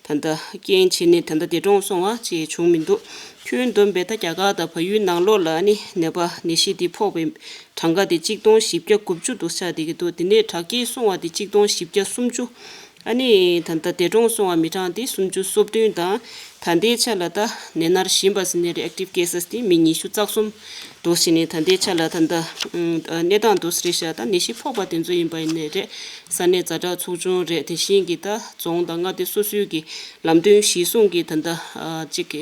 ད་ལྟ་རྐྱེན་བྱས་ནས་ད་ལྟ་འདས་གྲོངས་སོང་བ་ཅིག་བྱུང་མི་འདུག་ཁྱོན་བསྡོམས་པས་ད་རྒྱ་གར་དང་བལ་ཡུལ་ནང་ལོགས་ལ་ཨ་ནི་ནད་པ་ནད་གཞི་འདི་ཕོག་པའི་གྲངས་ཀ་དེ་གཅིག་སྟོང་བཞི་བརྒྱ་དགུ་བཅུ་འདུག་ཆགས་བསྡད་ཀྱི་འདུག་དེ་ནས་དྲག་སྐྱེད་སོང་བ་དེ་གཅིག་སྟོང་བཞི་བརྒྱ་སུམ་ཅུ། ཨ་ནི་ད་ལྟ་འདས་གྲོངས་སོང་བ་མི་གྲངས་དེ་སུམ་ཅུ་སོ་བདུན་དང་། ད་ལྟའི་ཆ་ལ་ད་ནད་མནར་བཞིན་པ་ཟེར་ནའི་རེད། ཨེག་ཊིབ་ཀེ་སེས་དེ་མི་ཉི་ཤུ་རྩ་གསུམ་འདུག་ཟེར་ནས་ད་ལྟའི་ཆ་ལ་ད་ལྟ་ཨ་གནས་སྟངས་འདུག་སེ་རེད་ཤག་ད་ནད་གཞི་ཕོག་པ་དེ་ཚོ་ཡིན་པ་ཡིན་ནའི་རེད། ས་གནས་ཛ་དྲག་ཚོགས་ཆུང་རེད། དེ་བཞིན་གྱི་ད་རྫོང་དང་མངའ་སྡེ་སོ་སོའི་གི་ལམ་སྟོན་གཞིར་བཟུང་གི་ད་ལྟ་ཨ་གཅིག་གི་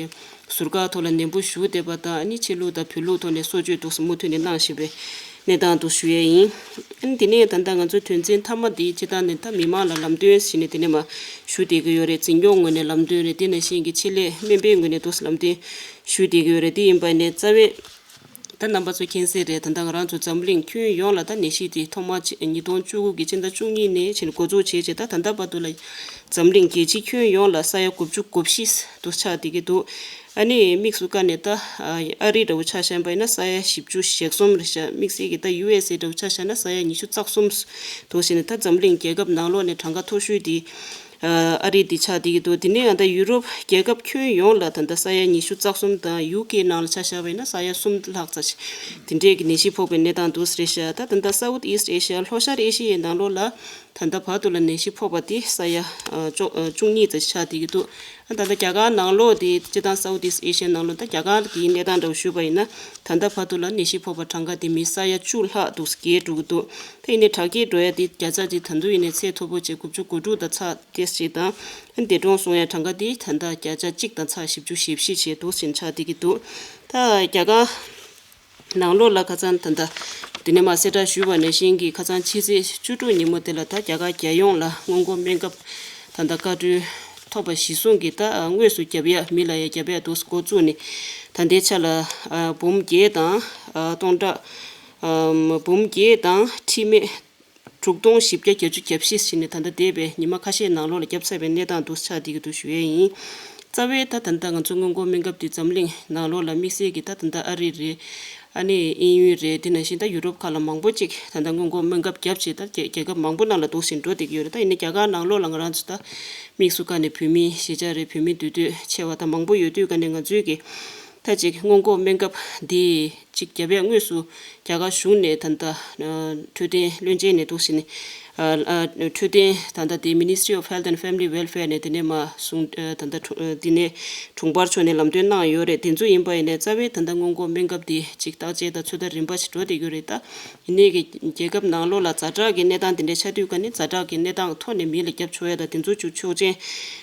ཟུར་བཀག་ཐོག་ལ་ནན་པོ་ཞུགས་བསྡད་པ་དང་ཨ་ནི་ཕྱི་ལུགས་དང་བོད་ལུགས་ཐོག་ནས་གསོ་བཅོས་འདུག་སེ་མུ་མཐུད་ནས་གནང་བཞིན་པའི་གནས་སྟངས་འདུག་ཞུ་ཡས་ཡིན། ཨ་ནི་དེ་ནས་ད་ལྟ་ང་ཚོའི་དོན་ཚན་མཐའ་མ་དེ་སྤྱི་བཏང་ནས་ད་མི་མང་ལ་ལམ་སྟོན་ཟེར་ནས་དེ་ནས་མར་ཞུ་བསྡད་ཀྱི་ཡོད་རེད། འཛིན་སྐྱོང་ངོས་ནས་ལམ་སྟོན་རེད། དེ་ནང་བཞིན་གྱི་ཆེད་ལས་སྨན་པའི་ངོས་ནས་འདུག་སེ་ལམ་སྟོན་ཞུ་བསྡད་ཀྱི་ཡོད་རེད། དེ་ཡིན་པ་ནས་རྩ་བའི་ད་རྣམ་པ་ཚོ་མཁྱེན་གསལ་རེད། ད་ལྟ་ང་རང་ཚོ་འཛམ་གླིང་ཁྱོན་ཡོངས་ལ་ད་ནད་གཞི་དེ་ཐོག་མ་ཆེ་ཉིས་སྟོང་བཅུ་དགུ་གི་ཕྱི་ཟླ་བཅུ་གཉིས་ནས་ཕྱིན་འགོ་འཛུགས་བྱས་རྗེས་ད་ད་ལྟ་བར་དུ་ལ་འཛམ་གླིང་རྒྱལ་སྤྱི་ཁྱོན་ཡོངས་ལ་ས་ཡ་དགུ་བཅུ་གོ་བཞི་འདུག་ཆགས་བསྡད་ཀྱི་འདུག་ཨ་ནི་དམིགས་སུ་བཀར་ནས་ད་ཨ་རི་འདྲ་བོ་ཆ་བཞག་པ་ཡིན་ན་ས་ཡ་བཞི་བཅུ་ཞེ་གསུམ་རེད་ཤག་དམིགས་བསལ་གྱི་ད་ཡུ་ཨེས་ཨེ་འདྲ་བོ་ཆ་བཞག་ན་ས་ཡ་ཉི་ཤུ་རྩ་གསུམ་འདུག་ཟེར་ནས་ད་འཛམ་གླིང་རྒྱལ་ཁབ་ནང་ལོགས་ནས་གྲངས་ཀ་མཐོ་ཤོས་དེ་ཨ་རི་དེ་ཆགས་བསྡད་ཀྱི་འདུག་དེ་ནས་ཡང་ད་ཡུ་རོབ་རྒྱལ་ཁབ་ཁྱོན་ཡོངས་ལ་ད་ལྟ་ས་ཡ་ཉི་ཤུ་རྩ་གསུམ་དང་ཡུ་ཀེ་ནང་ལ་ཆ་བཞག་པ་ཡིན་ན་ས་ཡ་གསུམ་ལྷག་ཙམ་ཞིག་དེ་འདྲས་ཀྱི་ནད་གཞི་ཕོག་པའི་གནས་སྟངས་འདུག་ཟེར་ཤག་ད་ད་ལྟ་སའུ་ཐི་ཨི་སི་ཊི་ཨེ་ཤི་ཡ་ལྷོ་ཤར་ཨེ་ཤི་ཡའི་ནང་ལོགས་ལ། ད་ལྟ་བར་དུ་ལ་ནད་གཞི་ཕོག་པ་དེ་ས་ཡ་ཨ་བཅོ་ཨ་བཅུ་གཉིས་ཙམ་ཆགས་བསྡད་ཀྱི་འདུག་ཨ་ད་ལྟ་རྒྱ་གར་ནང་ལོགས་དེ་སྤྱིར་བཏང་South East Asian་ནང་ལོགས་ད་རྒྱ་གར་གྱི་གནས་སྟངས་འདྲ་བོ་ཞུས་པ་ཡིན་ན། ད་ལྟ་བར་དུ་ལ་ནད་གཞི་ཕོག་པ་གྲངས་ཀ་དེ་མི་ས་ཡ་བཅུ་ལྷག་འདུག་བརྒལ་འགྲོ་གི་འདུག་ད་ཡིན་ནའི་དྲག་སྐྱེད་འགྲོ་ཡ་དེ་བརྒྱ་ཆ་དེ་ད་དུང་ཡིན་ནའི་ཚད་མཐོ་པོ་བྱས་དགུ་བཅུ་གོ་དྲུག་དང་ཚེག་ཏེ་ཞིག་དང་། ཨ་འདས་གྲོངས་སོང་ཡ་གྲངས་ཀ་དེ་ད་ལྟ་བརྒྱ་ཆ་གཅིག་དང་ཚེག་བཞི་བཅུ་ཞེ་བཞི་བྱས་འདུག་ཟིན་ཆགས་བསྡད་ཀྱི་འདུག་ད་རྒྱ་གར་ནང་ལོགས་ལ་ཁ་སང་ད་ལྟ་དེ་ནས་མ་གསལ་བསྒྲགས་ཞུས་པ་ནང་བཞིན་གྱི་ཁ་སང་ཕྱི་ཚེས་བཅུ་དྲུག་ཉིན་མོ་དེ་ལ་ད་རྒྱ་གར་རྒྱལ་ཡོངས་ལ་སྔོན་འགོག་སྨན་ཁབ་ད་ལྟ་བཀའ་འཁྲོལ་ཐོབ་པ་གཞིར་བཟུང་གིས་ད་དངོས་སུ་རྒྱབ་ཡ་མི་ལ་ཡ་རྒྱབ་ཡ་འདུག་འགོ་བཙུགས་ནས་ད་ལྟའི་ཆ་ལ་འབུམ་བརྒྱད་དང་སྟོང་ཕྲག་འབུམ་བརྒྱད་དང་ཁྲི་མེད་དྲུག་སྟོང་བཞི་བརྒྱ་བརྒྱད་ཅུ་གྱ་བཞི་ཟིན་ནས་ད་ལྟ་འདས་པའི་ཉི་མ་ཁ་ཤས་ནང་ལོགས་ལ་བརྒྱབ་ཚར་བའི་གནས་སྟངས་འདུག་ཆགས་བསྡད་ཀྱི་འདུག་ཞུ་ཡས་ཡིན། རྩ་བའི་ད་ད་ལྟ་ང་ཚོ་སྔོན་འགོག་སྨན་ཁབ་འདི་འཛམ་གླིང་ནང་ལོགས་ལ་དམིགས་བསལ་གྱི་ད་ད་ལྟ་ཨ་རི་རེད། ཨ་ནི་དབྱིན་ཡུལ་རེད། དེ་ནང་བཞིན་ད་ཡུ་རོབ་ཁག་ལ་མང་པོ་ཅིག་ད་ལྟ་སྔོན་འགོག་སྨན་ཁབ་བརྒྱབ་བྱས་ད་རྒྱལ་རྒྱལ་ཁབ་མང་པོ་ནང་ལ་འདུག་ཟིན་འགྲོ་བསྡད་ཀྱི་ཡོད་རེད། ད་ཡིན་ན་རྒྱ་གར་ནང་ལོགས་ལ་ང་རང་ཚོ་ད་དམིགས་སུ་བཀར་ནས་བོད་མི་གཞིས་ཆགས་རེད། བོད་མི་འདུས་སྡོད་ཆེ་བ་ད་མང་པོ་ཡོད་དུས་ཀ་ནས་ང་ཚོའི་གི་ད་ཅིག་སྔོན་འགོག་སྨན་ཁབ་འདི་ཅིག་རྒྱབ་ཡ་དངོས་སུ་རྒྱ་གར་གཞུང་ནས་ད་ལྟ་འཕྲོད་བསྟེན་བློན་ཆེན་ནས་འདུག་ཟིན་ནས་འཕྲོད་བསྟེན་ད་ལྟ་དེ་Ministry of Health and Family Welfare་ནས་དེ་ནས་མ་གསུང་ད་ལྟ་དེ་ནས་དྲུང་འཕར་མཆོག་ནས་ལམ་སྟོན་གནང་ཡོད་རེད། དེ་ཚོ་ཡིན་པ་ཡིན་ནས་རྩ་བའི་ད་ལྟ་སྔོན་འགོག་སྨན་ཁབ་དེ་ཅིག་བརྟག་དཔྱད་དང་ཚོད་ལྟ་རིམ་པ་ཞིག་འགྲོ་བསྡད་ཡོད་རེད། ད་ཡིན་ནའི་གི་རྒྱལ་ཁབ་ནང་ལོགས་ལ་ཛ་དྲག་གི་གནས་སྟངས་དེ་འདྲ་ཆགས་དུས་ཀ་ནས་ཛ་དྲག་གི་གནས་སྟངས་ཐོག་ནས་མི་ལ་རྒྱབ་ཆོག་ཡ་དང་དེ་ཚོ་ཅུ་ཆོག་མཆན་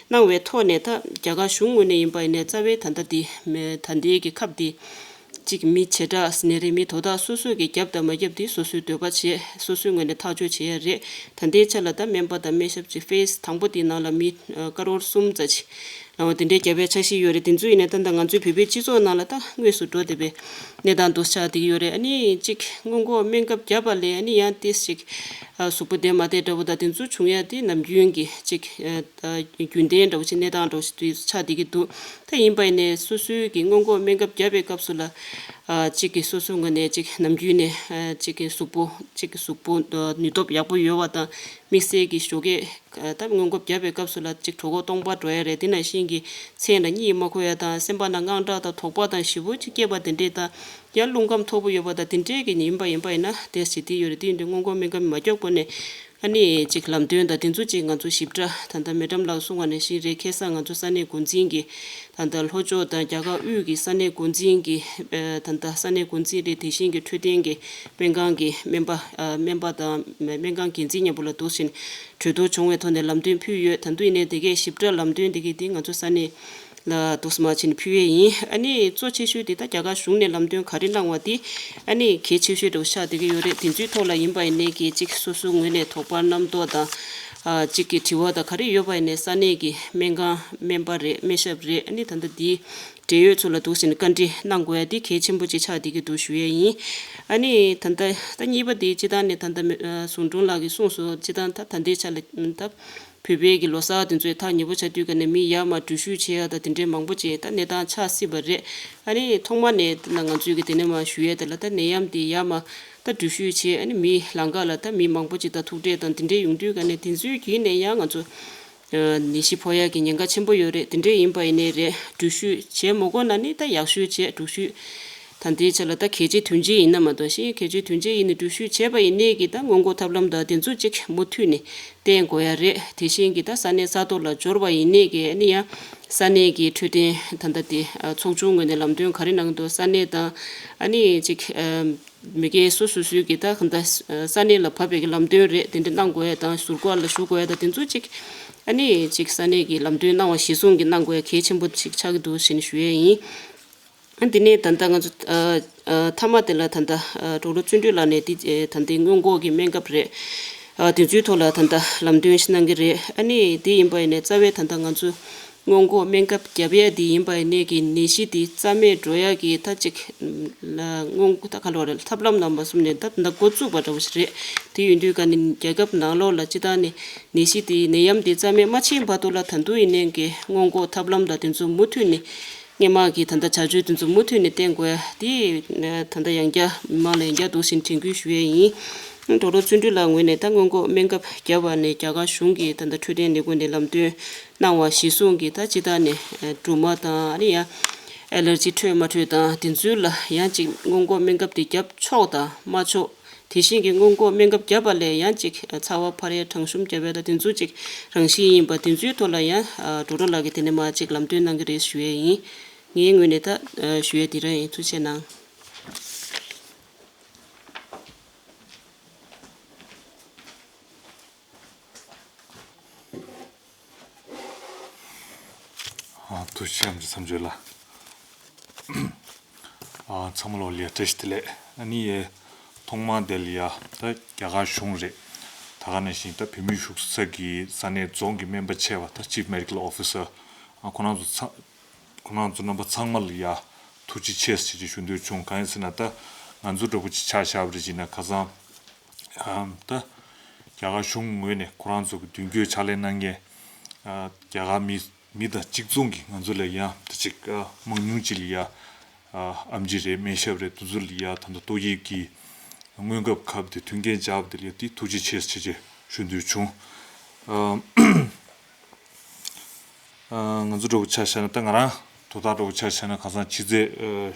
གནང་བའི་ཐོག་ནས་ད་རྒྱ་གར་གཞུང་ངོས་ནས་ཡིན་པ་ཡིན་ནས་རྩ་བའི་ད་ལྟ་དེ་མེ་ད་ལྟའི་གི་ཁབ་དེ་གཅིག་མི་བྱེ་བྲག་ནད་རིགས་མི་དོ་བདག་སོ་སོ་གིས་རྒྱབ་དང་མ་རྒྱབ་དེ་སོ་སོའི་འདོད་པ་བྱས་སོ་སོའི་ངོས་ནས་ཐག་གཅོད་བྱེད་ཡ་རེད། ད་ལྟའི་ཆ་ལ་ད་སྨན་པ་དང་སྨན་ཞབས་ཀྱི་ཕེ་སི་དང་པོ་དེའི་ནང་ལ་མི་ཀ་རོར་གསུམ་ཙམ་ཅིག་ལའང་དེ་འདྲའི་རྒྱབ་པའི་འཆར་གཞི་ཡོད་རེད། དེ་ཚོ་ཡིན་ནའི་ད་ལྟ་ང་ཚོའི་བོད་པའི་སྤྱི་ཚོགས་ནང་ལ་ད་དངོས་སུ་འགྲོ་བསྡད་པའི་གནས་སྟངས་འདུག་ཆགས་བསྡད་ཀྱི་ཡོད་རེད། ཨ་ནི་གཅིག་སྔོན་འགོག་སྨན་ཁབ་བརྒྱབ་པ་ལས་ཨ་ནི་ཡང་ཏོག་ཙམ་ཅིག་གཟུགས་པོ་བདེ་མ་བདེ་འདྲ་བོ་དང་དེ་ཚོ་བྱུང་ཡ་དེ་ནམ་རྒྱུན་གྱི་གཅིག་རྒྱུན་ལྡན་འདྲ་བོ་ཅིག་གནས་སྟངས་འདྲ་བོ་ཞིག་ཏུ་ཆགས་བསྡད་ཀྱི་འདུག་ད་ཡིན་པ་ཡིན་ནའི་སོ་སོའི་གི་སྔོན་འགོག་སྨན་ཁབ་བརྒྱབ་པའི་སྐབས་སུ་ལ་གཅིག་གི་སོ་སོའི་ངོས་ནས་གཅིག་ནམ་རྒྱུན་ནས་གཅིག་གི་གཟུགས་པོ་གཅིག་གི་གཟུགས་པོ་ནུས་སྟོབས་ཡག་པོ་ཡོད་པ་དང་དམིགས་བསལ་གྱི་ཞོགས་ཀས་ད་སྔོན་འགོག་བརྒྱབ་པའི་སྐབས་སུ་ལ་གཅིག་གྲོད་ཁོག་སྟོང་པ་འགྲོ་ཡ་རེད། དེ་ནང་བཞིན་གྱི་མཚན་ལ་གཉིད་མ་ཁུག་ཡ་དང་སེམས་པ་ནང་དངངས་སྐྲག་དང་དོགས་པ་དང་ཞེ་པོ་ཅིག་སྐྱེས་པ་དེ་འདྲས་དང་ཡང་རླུང་ཁམས་མཐོ་པོ་ཡོད་པ་དང་དེ་འདྲས་ཀྱི་ཡིན་པ་ཡིན་པ་ཡིན་ན་དེ་ཞིག་དེ་ཡོད་རེད། དེ་ཡིན་དུས་སྔོན་འགོག་སྨན་ཁབ་མ་བརྒྱབ་གོང་ནས་ཨ་ནི་ཅིག་ལམ་སྟོན་དང་དེ་ཚོ་ཅིག་ང་ཚོ་ཞིབ་ཕྲ་ད་ལྟ་མེ་ཌམ་ལགས་གསུང་བ་ནང་བཞིན་རེད། ཁ་སང་ང་ཚོ་ས་གནས་འགོ་འཛིན་གྱི་ད་ལྟ་ལྷོ་ཕྱོགས་དང་རྒྱ་གར་དབུས་ཀྱི་ས་གནས་འགོ་འཛིན་གྱི་ད་ལྟ་ས་གནས་འགོ་འཛིན་རེད། དེ་བཞིན་གྱི་འཕྲོད་བསྟེན་གྱི་སྨན་ཁང་གི་སྨན་པ་སྨན་པ་དང་སྨན་ཁང་འགན་འཛིན་མཉམ་པོ་ལ་འདུག་བཞིན་གྲོས་བསྡུར་བྱུང་བའི་ཐོག་ནས་ལམ་སྟོན་ཕུལ་ཡོད། ད་དུང་ཡིན་ནའི་དེ་གའི་ཞིབ་ཕྲ་ལམ་སྟོན་དེ་གའི་དེ་ང་ཚོ་ས་གནས་ལ་འདུག་སེ་མ་ཕྱིན་ཕུལ་ཡས་ཡིན། ཨ་ནི་གཙོ་ཆེ་ཤོས་དེ་ད་རྒྱ་གར་གཞུང་ནས་ལམ་སྟོན་ག་རེ་གནང་བ་དེ་ཨ་ནི་གལ་ཆེ་ཤོས་འདྲ་བོ་ཆགས་བསྡད་ཀྱི་ཡོད་རེད། དེ་ཚོའི་ཐོག་ལ་ཡིན་པ་ཡིན་ནའི་གི་གཅིག་སོ་སོའི་ངོས་ནས་དོགས་པ་རྣམ་རྟོག་དང་ཨ་གཅིག་གི་དྲི་བ་དང་ག་རེ་ཡོད་པ་ཡིན་ནའི་ས་གནས་ཀྱི་སྨན་ཁང་སྨན་པ་རེད། སྨན་ཞབས་རེད། ཨ་ནི་ད་ལྟ་དེའི་འབྲེལ་ཡོད་ཚོ་ལ་འདུག་སེ་བཀའ་འདྲི་གནང་དགོས་ཡ་དེ་གལ་ཆེན་པོ་ཅིག་ཆགས་བསྡད་ཀྱི་འདུག་ཞུ་ཡས་ཡིན། ཨ་ནི་ད་ལྟ་ད་གཉིས་པ་དེ་སྤྱིར་བཏང་ནས་ད་ལྟ་ཨ་ཟུང་དྲུང་ལགས་ཀྱིས་གསུངས་སོང་། སྤྱིར་བཏང་ད་ད་ལྟའི་ཆ་ལ་ད། བོད་པའི་གི་ལོ་གསར་དེ་ཚོའི་ཐག་ཉེ་པོ་ཆགས་དུས་ཀ་ནས་མི་ཡར་མར་འགྲུལ་བཞུད་བྱེད་ཡ་དང་དེ་འདྲའི་མང་པོ་ཅིག་ད་གནས་སྟངས་ཆགས་སྲིད་པ་རེད། ཨ་ནི་ཐོག་མ་ནས་ད་ང་ཚོའི་གི་དེ་ནས་མར་ཞུ་ཡས་དེ་ལ་ད་ནད་ཡམས་དེ་ཡར་མར་ད་འགྲུལ་བཞུད་བྱེད་ཨ་ནི་མི་ལམ་ཁ་ལ་ད་མི་མང་པོ་ཅིག་ད་ཐུག་འཕྲད་དང་དེ་འདྲའི་ཡོང་དུས་ཀ་ནས་དེ་ཚོའི་བརྒྱུད་ནས་ཡང་ང་ཚོ་ནད་གཞི་ཕོག་ཡ་གི་ཉེན་ཁ་ཆེན་པོ་ཡོད་རེད། དེ་འདྲའི་ཡིན་པ་ཡིན་ནའི་རེད། འགྲུལ་བཞུད་བྱེད་མ་དགོས་ན་ནི་ད་ཡག་ཤོས་བྱེད། འགྲུལ་བཞུད་ད་ལྟའི་ཆ་ལ་ད་གལ་ཆེ་དོན་ཆེ་ཡིན་ན་མ་གཏོགས་ཤིང་གལ་ཆེ་དོན་ཆེ་ཡིན་ནི་འགྲུལ་བཞུད་བྱས་པ་ཡིན་ནའི་གི་ད་སྔོན་འགོག་ཐབས་ལམ་དང་དེ་ཚོ་གཅིག་མུ་མཐུད་ནས་བསྟེན་དགོས་ཡ་རེད། དེ་བཞིན་གྱི་ད་ས་གནས་ས་ཐོག་ལ་འབྱོར་བ་ཡིན་ནའི་གི་ཨ་ནི་ཡང་ས་གནས་ཀྱི་འཕྲོད་བསྟེན་ད་ལྟ་དེ་ཚོགས་ཆུང་ངོས་ནས་ལམ་སྟོན་ག་རེ་གནང་འདུག་ས་གནས་དང་ཨ་ནི་གཅིག་མི་སྒེར་སོ་སོ་སོའི་གི་ད་ད་ས་གནས་ལ་བབས་པའི་གི་ལམ་སྟོན་རེད། དེ་འདྲ་གནང་དགོས་ཡ་དང་ཟུར་བཀག་ལ་བཞུགས་དགོས་ཡ་དང་དེ་ཚོ་གཅིག་ཨ་ནི་གཅིག་ས་གནས་ཀྱི་ལམ་སྟོན་གནང་བ་གཞིར་བཟུང་གི་གནང་དགོས་ཡ་གལ་ཆེན་པོ་ཞིག་ཆགས་ཀྱི་འདུག་ཞེས་ཞུ་ཡས་ཡིན། འདི་ནས་ད་ལྟ་ང་ཚོ་ཨ་ཨ་མཐའ་མ་དེ་ལ་ད་ལྟ་ཨ་དྲུག་ལོ་བརྩོན་འགྲུས་ལགས་ནས་འདི་ཨེ་ད་ལྟའི་སྔོན་འགོག་གི་སྨན་ཁབ་རེད། ཨ་དེ་ཚོའི་ཐོག་ལ་ད་ལྟ་ལམ་སྟོན་ཞིག་གནང་གི་རེད། ཨ་ནི་དེ་ཡིན་པ་ཡིན་ནའི་རྩ་བའི་ད་ལྟ་ང་ཚོ་སྔོན་འགོག་སྨན་ཁབ་བརྒྱབ་ཡས་དེ་ཡིན་པ་ཡིན་ནའི་གི་ནད་གཞི་དེ་རྩ་མེད་འགྲོ་ཡས་ཀྱི་ད་ཅིག་ལ་སྔོན་འགོག་ད་ག་ལོ་རེད། ཐབས་ལམ་ནང་མ་སོམ་ནས་ད་ད་འགོ་བཙུགས་པ་འདྲ་བོ་ཞིག་རེད། དེ་ཡིན་དུས་ཀ་ནི་རྒྱལ་ཁབ་ནང་ལོགས་ལ་སྤྱི་བཏང་ནས་ནད་གཞི་དེ་ནད་ཡམས་དེ་རྩ་མེད་མ་ཕྱིན་བར་དུ་ལ་ད་དུང་ཡིན་ནའི་གི་སྔོན་འགོག་ཐབས་ལམ་དང་དེ་ཚོ་མུ་མཐུད་ནས། སྔོན་མ་གི་ད་ལྟ་བྱ་སྤྱོད་དེ་ཚོ་མུ་མཐུད་ནས་བསྟེན་དགོས་ཡ་དེ་ད་ལྟ་ཡང་བསྐྱར་མི་མང་ལ་ཡང་བསྐྱར་འདུག་སེ་དྲན་སྐུལ་ཞུ་ཡས་ཡིན། དྲུག་ལོ་བརྩོན་འགྲུས་ལགས་ངོས་ནས་ད་སྔོན་འགོག་སྨན་ཁབ་བརྒྱབ་པ་ནས་རྒྱ་གར་གཞུང་གིས་ད་ལྟ་འཕྲོད་བསྟེན་ལས་ཁུངས་ནས་ལམ་སྟོན་གནང་བ་གཞིར་བཟུང་གིས་ད་སྤྱིར་བཏང་ནས་སྦྲུམ་མ་དང་ཨ་ནི་ཡང་ཨེ་ལར་ཇི་འཕྲོད་མ་འཕྲོད་དང་དེ་ཚོའི་ལ་ཡང་ཅིག་སྔོན་འགོག་སྨན་ཁབ་དེ་བརྒྱབ་ཆོག་དང་མ་ཆོག་དེ་བཞིན་གྱི་སྔོན་འགོག་སྨན་ཁབ་བརྒྱབ་པ་ལས་ཡང་ཅིག་ཚ་བ་འཕར་ཡས་གྲང་ཤུམ་བརྒྱབ་ཡས་དང་དེ་ཚོ་ཅིག་རང་བཞིན་ཡིན་པ་དེ་ཚོའི་ཐོག་ལ་ཡང་ཌོག་ཊར་ལགས་ཀྱིས་དེ་ནས་མར་ཅིག་ལམ་སྟོན་གནང་གི་རེད་ཞུ་ཡས་ཡིན། ངའི་ངོས་ནས་ད་ཞུ་ཡས་འདི་རང་ཡིན། ཐུགས་རྗེ་གནང་། ཐུགས་རྗེ་ཆེ་ཨམ་ཆི་མཚམས་གཅོད་ལགས། ཚང་མ་ལོ་ལ་བཀྲ་ཤིས་བདེ་ལེགས། ཨ་ནི་ཐོག་མར་དེ་ལ་ཡ་ད་རྒྱ་གར་གཞུང་རེད། ད་ག་ནང་བཞིན་ད་བོད་མིའི་བཞུགས་ས་གི་ས་གནས་རྫོང་གི་སྨན་པ་ཆེ་བ་ད་Chief Medical Officer ཁོ་རང་ཚོ་ཚང་ཁོ་རང་ཚོ་རྣམ་པ་ཚང་མ་ལ་ཡ་ཐུགས་རྗེ་ཆེ་ཟེར་ཅིག་ཞུ་འདོད་བྱུང་། གང་ཡིན་ཟེར་ན་ད་ང་ཚོ་འདྲ་པོ་ཅིག་ཆ་བཞག་པ་རེད་ཅིག་ན་ཁ་སང་ད་རྒྱ་གར་གཞུང་ངོས་ནས་ཁོ་རང་ཚོ་གི་མདུན་སྐྱོད་ཕྱག་ལས་གནང་མཁན་རྒྱ་གར་མི་མི་དང་གཅིག་མཚུངས་ཀྱི་ང་ཚོ་ལ་ཡང་དེ་ཅིག་མང་ཉུང་ཅིག་ལ་ཡ་ཨམ་ཆི་རེད་སྨན་ཞབས་རེད་དེ་ཚོ་ལ་ཡ་ད་ལྟ་ཏོག་དབྱིབས་ཀྱི་སྔོན་ཁབ་ཁབ་དེ་མཐུན་རྐྱེན་སྦྱར་བ་དེ་ལ་ཡ་དེ་ཐུགས་རྗེ་ཆེ་ཟེར་ཅིག་ཞུ་འདོད་བྱུང་། ང་ཚོ་འདྲ་པོ་ཆ་བཞག་ན་ད་ང་རང་དོ་བདག་འདྲ་པོ་ཆ་བཞག་ན་ཁ་སང་ཕྱི་ཚེས་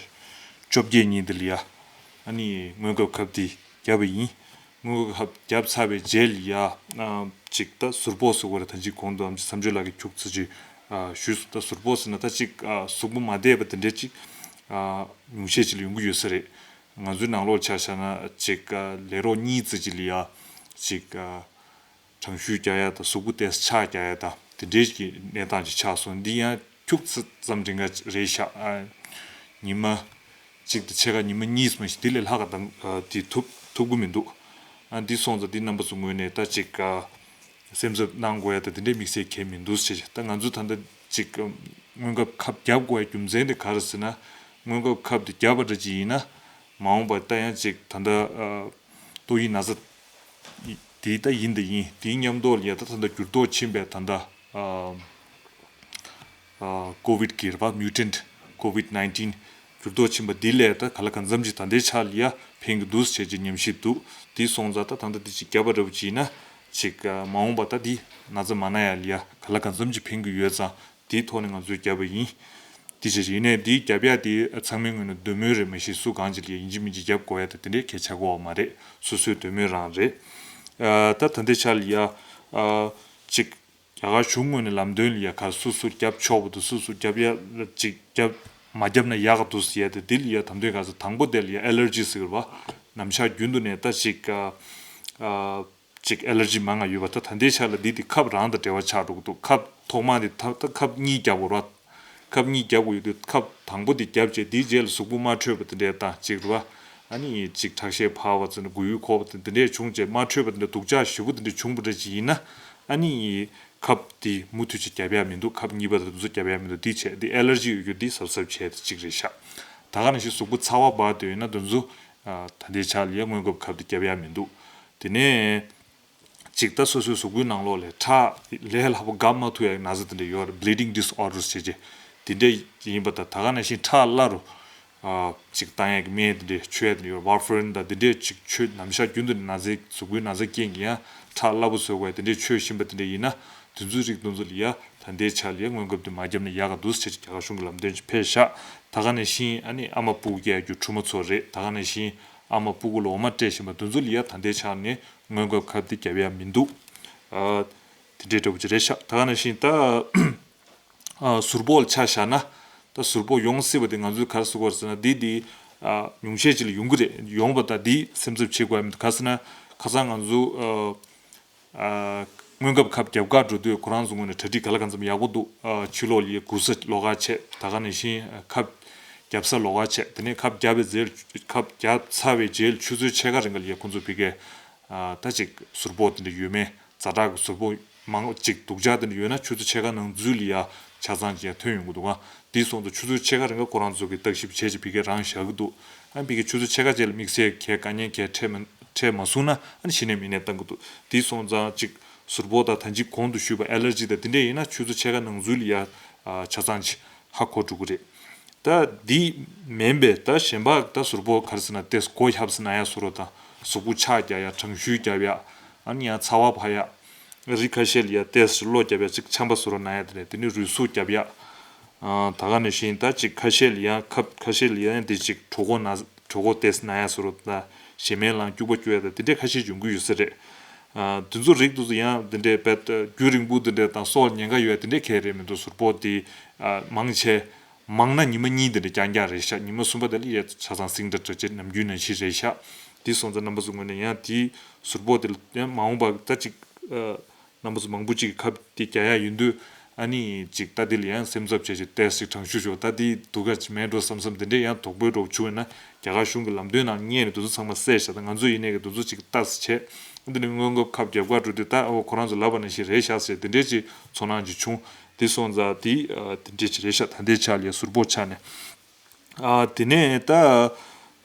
བཅོ་བརྒྱད་ཉིན་འདི་ལ་ཡ་ཨ་ནི་སྔོན་ཁབ་ཁབ་དེ་བརྒྱབ་པ་ཡིན། སྔོན་ཁབ་བརྒྱབ་ཚར་བའི་རྗེས་ལ་ཡ་ཅིག་ད་ཟུར་ཕོག་ཟེར་དགོས་རེད། ད་ཅིག་གོང་དུ་ཨམ་ཆི་མཚམས་གཅོད་ལགས་ཀྱིས་ཁྱུག་ཙམ་ཅིག་ཞུས་སོང་། ད་ཟུར་ཕོག་ཟེར་ན་ད་ཅིག་གཟུགས་པོ་མ་བདེ་བ་དེ་འདྲ་ཅིག་ཉུང་ཤས་ཅིག་ལ་ཡོང་གི་ཡོད་ས་རེད། ང་ཚོའི་ནང་ལོགས་ཆ་བཞག་ན་ཅིག་ལས་རོགས་གཉིས་ཙམ་ཅིག་ལ་ཡ་ཅིག་གྲང་ཤུལ་རྒྱག་ཡ་དང་གཟུགས་པོ་ཏོག་ཙམ་ཆག་རྒྱག་ཡ་དང་དེ་འདྲའི་གི་གནས་སྟངས་ཅིག་ཆགས་སོང་། འདི་ཡང་ཁྱུག་ཙམ་རིང་ག་རེད་ཤག་ཉི་མ་གཅིག་དང་ཕྱེད་ཀ་ཉི་མ་གཉིས་མ་གཏོགས་དེ་ལས་ལྷག་ག་དང་དེ་ཐུབ་ཐུབ་ཀྱི་མི་འདུག་ཨ་འདི་སོང་ཙང་འདི་རྣམ་པ་ཚོ་ངོས་ནས་ད་ཅིག་སེམས་འཚབ་གནང་དགོས་ཡ་དང་དེ་འདྲའི་དམིགས་བསལ་གང་ཡང་མི་འདུག་ཟེར། ད་ང་ཚོ་ད་ལྟ་ཅིག་སྔོན་ཁབ་ཁབ་བརྒྱབ་དགོས་ཡ་རྒྱུ་མཚན་དེ་ག་རེ་ཟེར་ན་སྔོན་ཁབ་ཁབ་དེ་བརྒྱབ་པ་འདྲ་ཅིག་ཡིན་ན་མ་འོངས་པ་ད་ཡང་ཅིག་ད་ལྟ་ཏོག་དབྱིབས་ན་ཚ་དེ་ད་ཡིན་ད་ཡིན་དེའི་མཉམ་དུ་ལ་ཡ་ད་ད་ལྟ་འགྱུར་ལྡོག་ཕྱིན་པའི་ད་ལྟ་ཨ་ཨ་ཀོ་བིད་ཀྱི་རེད་པ་མིའུ་ཊན་ཀོ་བིད་ནའིན་ཊིན་འགྱུར་ལྡོག་ཕྱིན་པ་འདི་ལས་ད་ག་ལ་གང་འཚམ་ཅིག་ད་ལྟའི་ཆ་ལ་ཡ་ཕན་གྱི་འདུག་ཟེར་གྱི་ཉམས་ཞིབ་འདུག་དེ་སོང་ཙང་ད་ད་ལྟ་འདི་ཅིག་བརྒྱབ་པ་འདྲ་པོ་ཅིག་ཡིན་ན་ཅིག་ཨ་མ་འོངས་པ་ད་འདི་ན་ཚ་མ་ན་ཡ་ལ་ཡ་ག་ལ་གང་འཚམ་ཅིག་ཕན་གྱི་ཡོད་ཙང་དེའི་ཐོག་ནས་ང་ཚོས་བརྒྱབ་པ་ཡིན། དེ་བྱས་ཡིན་ནའི་འདི་བརྒྱབ་ཡ་དེ་ཚང་མའི་ངོས་ནས་འདོད་མོས་རེད། མ་གཞི་སུ་གང་ཅིག་ལ་ཡ་ཡིན་གཅིག་མིན་གཅིག་བརྒྱབ་དགོས་ཡ་ད་དེ་འདྲའི་གལ་ཆགས་ཀྱི་ཡོད་མ་རེད། སོ་སོའི་འདོད་མོས་རང་རེད། ཨ་ད་ད་ལྟའི་ཆ་ལ་ཡ་ཨ་ཅིག་རྒྱ་གར་གཞུང་ངོས་ནས་ལམ་སྟོན་ལ་ཡ་ག་སུ་སུ་བརྒྱབ་ཆོག་པ་དང་སུ་སུ་བརྒྱབ་ཡ་ཅིག་བརྒྱབ་མ་བརྒྱབ་ན་ཡག་ག་འདུག་ཟེར་ཡ་དེ་འདི་ལ་ཡ་དམ་དོན་ག་ས་དང་པོ་དེ་ལ་ཡ་ཨེ་ལར་ཇི་ཟེར་གི་རེད་པ། ནམ་ཞག་རྒྱུན་དུ་ནས་ད་ཅིག་ཨ་ཨ་ཅིག་ཨེ་ལར་ཇི་མང་ང་ཡོད་པ་ད་ད་ལྟའི་ཆ་ལ་འདི་དེ་ཁབ་རང་དང་འབྲེལ་བ་ཆགས་འགྲོ་གི་འདུག་ཁབ་ཐོག་མ་དེ་ད་ད་ཁབ་གཉིས་བརྒྱབ་དགོས་རེད་པ། ཁབ་གཉིས་བརྒྱབ་དགོས་ཡོད་དུས་ཁབ་དང་པོ་དེ་བརྒྱབ་རྗེས་དེའི་རྗེས་ལ་གཟུགས་པོ་དམར་ཁྲོས་པ་དེ་འདྲས་དང་ཅིག་རེད་པ། ཨ་ནི་ཅིག་ཁྲག་ཤེད་འཕར་བ་ཙམ་ན་མགོ་ཡུ་འཁོར་བ་དང་དེ་འདྲས་བྱུང་རྗེས་དམར་ཁྲོས་པ་དེ་འདྲས་སྡུག་ཅག་ཞེ་པོ་དེ་འདྲས་བྱུང་བ་འདྲ་ཅིག་ཡིན་ན་ཨ་ནི་ཁབ་དེ་མུ་མཐུད་ཅིག་བརྒྱབ་ཡ་མི་འདུག་ཁབ་གཉིས་པ་དང་དེ་ཚོ་བརྒྱབ་ཡ་མི་འདུག་དེ་བྱས་དེ་ཨེ་ལར་ཇི་ཡོད་རྒྱུ་དེ་གཟབ་གཟབ་བྱས་དེ་གཅིག་རེད་ཤག་ད་ག་ནང་བཞིན་གཟུགས་པོ་ཚ་བ་འབར་དུས་ཡིན་ན་དེ་ཚོ་ད་ལྟའི་ཆ་ལ་ཡ་སྔོན་ཁབ་ཁབ་དེ་བརྒྱབ་ཡ་མི་འདུག་དེ་ནས། གཅིག་ད་སོ་སོའི་གཟུགས་པོའི་ནང་ལོགས་ལས་ཁྲག་ལས་སླ་པོ་འགག་མ་ཐུབ་ཡ་ན་ཚ་དེ་འདྲ་ཡོད་རེད། Bleeding disorders བྱེད་ཅེས་དེ་འདྲ་ཡིན་པ་དང་ད་ག་ནང་བཞིན་ཁྲག་སླ་རུ་ཨ་ཅིག་བཏང་ཡ་གི་སྨན་དེ་འདྲ་མཆོད་ཡ་དེ་འདྲ་ཡོད། Warfarin དང་དེ་འདྲ་ཅིག་མཆོད་ནམ་ཞག་རྒྱུན་དུ་ན་ཚའི་གཟུགས་པོའི་ན་ཚ་རྐྱེན་གྱིས་ཡང་ཁྲག་སླ་པོ་བཟོ་དགོས་ཡ་དེ་འདྲ་མཆོད་བཞིན་པ་དེ་འདྲ་ཡིན་ན་དེ་ཚོའི་རིགས་དེ་ཚོ་ལ་ཡ་ད་ལྟའི་ཆ་ལ་ཡ་སྔོན་ཁབ་དེ་མ་བརྒྱབ་ན་ཡག་ག་འདུག་ཟེར་རྒྱ་གར་གཞུང་གི་ལམ་སྟོན་ཅིག་ཕེབས་ཤག་ད་ག་ནང་བཞིན་ཨ་ནི་ཨ་མ་སྤུ་གུ་སྐྱེ་ཡ་རྒྱུ་ཕྲུ་མ་ཚོ་རེད། ད་ག་ནང་བཞིན་ཨ་མ་སྤུ་གུ་ལ་འོ་མ་སྤྲད་བཞིན་པ་དེ་ཚོ་ལ་ཡ་ད་ལྟའི་ཆ་ནས་སྔོན་ཁབ་ཁབ་དེ་བརྒྱབ་ཡ་མི་འདུག་ཨ་དེ་འདྲའི་འདྲ་པོ་ཅིག་རེད་ཤག་ད་ག་ནང་བཞིན་ད་ཨ་ཟུར་ཕོག་ལ་ཆ་བཞག་ན་ད་ཟུར་ཕོག་ཡོང་སྲིད་པ་དེ་ང་ཚོས་ག་རེ་ཟེར་དགོས་རེད་ཟེར་ན་འདི་འདི་ཨ་ཉུང་ཤས་ཅིག་ལ་ཡོང་གི་རེད། ཡོང་བ་ད་འདི་སེམས་འཚབ་བྱེད་དགོས་ཡ་མི་འདུག་ག་རེ་ཟེར་ན་ཁ་སང་ང་ཚོ་ཨ་ཨ་སྔོན་ཁབ་ཁབ་རྒྱབ་གར་འགྲོ་དུས་ཁོ་རང་ཚོ་ངོས་ནས་གྲ་སྒྲིག་ག་ལ་གང་འཚམ་ཡག་པོ་འདུག་ཨ་ཕྱི་ལོགས་ལ་ཡ་གུ་ས་ལོགས་ཀ་བྱས། ད་ག་ནང་བཞིན་ཁབ་རྒྱབ་ས་ལོགས་ཀ་བྱས། དེ་ནས་ཁབ་རྒྱབ་པའི་རྗེས་ཁབ་རྒྱབ་ཚར་བའི་རྗེས་ཆུ་ཚོད་ཕྱེད་ཀ་རིང་ག་ལ་ཡ་ཁོང་ཚོ་ཕ་གིར་ཨ་ད་ཅིག་ཟུར་ཕོག་དེ་འདྲ་ཡོད་མེད། ཛ་དྲག་གི་ཟུར་ཕོག་མང་ཅིག་སྡུག་ཅག་དེ་འདྲ་ཡོད་ན་ཆུ་ཚོད་ཕྱེད་ཀ་ནང་ཚུད་ལ་ཡ་ཆ་ཚང་ཅིག་ཡ་ཐོན་ཡོང་གི་འདུག་ག་འདི་སོང་ཙང་ཆུ་ཚོད་ཕྱེད་ཀ་རིང་ག་ཁོ་རང་ཚོ་གིས་བརྟག་ཞིབ་བྱས་ཅིག་ཕ་གིར་རང་བཞག་གི་འདུག་ཨ་ཕ་གིར་ཆུ་ཚོད་ཕྱེད་ཀ་རྗེས་ལ་དམིགས་བསལ་གྱི་དཀའ་ངལ་གང་ཡང་འཕྲད་མ་འཕྲད་མ་སོང་ན་ཨ་ནི་གཞི་ནས་མི་ནས་བཏང་གི་འདུག་འདི་སོང་ཙང་ཅིག་ཟུར་ཕོག་དང་ད་ཅིག་གོང་དུ་ཞུས་པ་ཨེ་ལར་ཇི་དང་འདི་འདྲས་ཡིན་ན་ཆུ་ཚོད་ཕྱེད་ཀ་ནང་ཚུད་ལ་ཡ་ཆ་ཚང་ཅིག་ཧ་གོ་འགྲོ་གི་རེད། ད་འདི་མིན་པའི་ད་གཞན་པ་ད་ཟུར་ཕོག་ག་རེ་ཟེར་ན་ཏོག་ཙམ་མགོ་ཧབ་ཟེར་ན་ཡ་བཟོ་འདྲ་དང་གཟུགས་པོ་ཆག་རྒྱག་ཡ་གྲང་ཤུལ་རྒྱབ་ཡ་ཨ་ནི་ཡང་ཚ་བ་འཕར་ཡ། རི་ཁ་ཤས་ལ་ཡ་ཏོག་ཙམ་གློ་རྒྱབ་ཡ་ཅིག་ཆམ་པ་བཟོ་འདྲ་ན་ཡ་དེ་ནས་དེ་ནས་རུས་ཟུག་རྒྱབ་ཡ། ཨ་ད་ག་ནང་བཞིན་ད་ཅིག་ཁ་ཤས་ལ་ཡ་ཁབ་ཁ་ཤས་ལ་ཡ་འདི་ཅིག་གྲོད་ཁོག་ན་གྲོད་ཁོག་ཏོག་ཙམ་ན་ཡ་བཟོ་འདྲ་དང་ ཞེ་མེར་ལངས་སྐྱུག་པ་སྐྱུག་ཡ་དང་དེ་འདྲས་ཁ་ཤས་ཡོང་གི་ཡོད་ས་རེད། ཨ་དེ་ཚོ་རིགས་དེ་ཚོ་ཡང་དེ་འདྲས་དཔེ་རྒྱུན་རིང་པོ་དེ་འདྲས་དང་སྲོག་ཉེན་ཁ་ཡོད་ཡ་དེ་འདྲས་གང་ཡང་རེད་མི་འདུག་ཟུར་ཕོག་དེ་ཨ་མང་ཆེ་མང་ན་ཉི་མ་གཉིས་དེ་འདྲས་རྐྱང་རྐྱང་རེད་ཤག་ཉི་མ་གསུམ་པ་དེ་ལ་ཡ་ཆ་ཚང་སྲིང་འདྲ་འདྲ་བྱེད་ནམ་རྒྱུན་ནང་བཞིན་རེད་ཤག་དེ་སོང་ཙང་རྣམ་པ་ཚོ་ངོས་ནས་ཡང་དེ་ཟུར་ཕོག་དེ་ལ་ཡང་མ་འོངས་པ་ད་ཅིག་ཨ། རྣམ་པ་ཚོ་མང་པོ་ཅིག་གིས་ཁ་འདི་རྒྱག་ཡག་ཡིན་དུས་ཨ་ནི་ཅིག་ད་འདི་ལ་ཡང་སེམས་འཚབ་བྱས་ཅིག་ཏོག་ཙམ་དྲང་ཤོས་ཤོག་ད་འདི་སྡུག་ག་ཅིག་མེད་འགྲོ་བསམ་བསམ་དེ་འདྲས་ཡང་དོགས་པ་འདྲ་བོ་བྱུང་བས་ན་རྒྱ་གར་གཞུང་གི་ལམ་སྟོན་ནང་བསྙད་ནས་དེ་ཚོ་ཚང་མ་བསད་བཞག་ད་ང་ཚོ་ཡིན་ནའི་གི་དེ་ཚོ་ཅིག་ལྟ་ཙམ་བྱས་འདི་ནས་སྔོན་འགོག་ཁབ་རྒྱབ་ག་འགྲོ་དུས་ད་ཨོ་ཁོ་རང་ཚོ་ལབ་པ་ནང་བཞིན་རེད་ཤག་ཟེར་དེ་འདྲས་ཅིག་ཚོར་སྣང་ཅིག་བྱུང་། དེ་སོང་ཙང་དེ་ཨ་དེ་འདྲས་ཅིག་རེད་ཤག་ད་ལྟའི་ཆ་ལ་ཡ་ཟུར་ཕོག་ཆགས་ནས། ཨ་དེ་ནས་ད་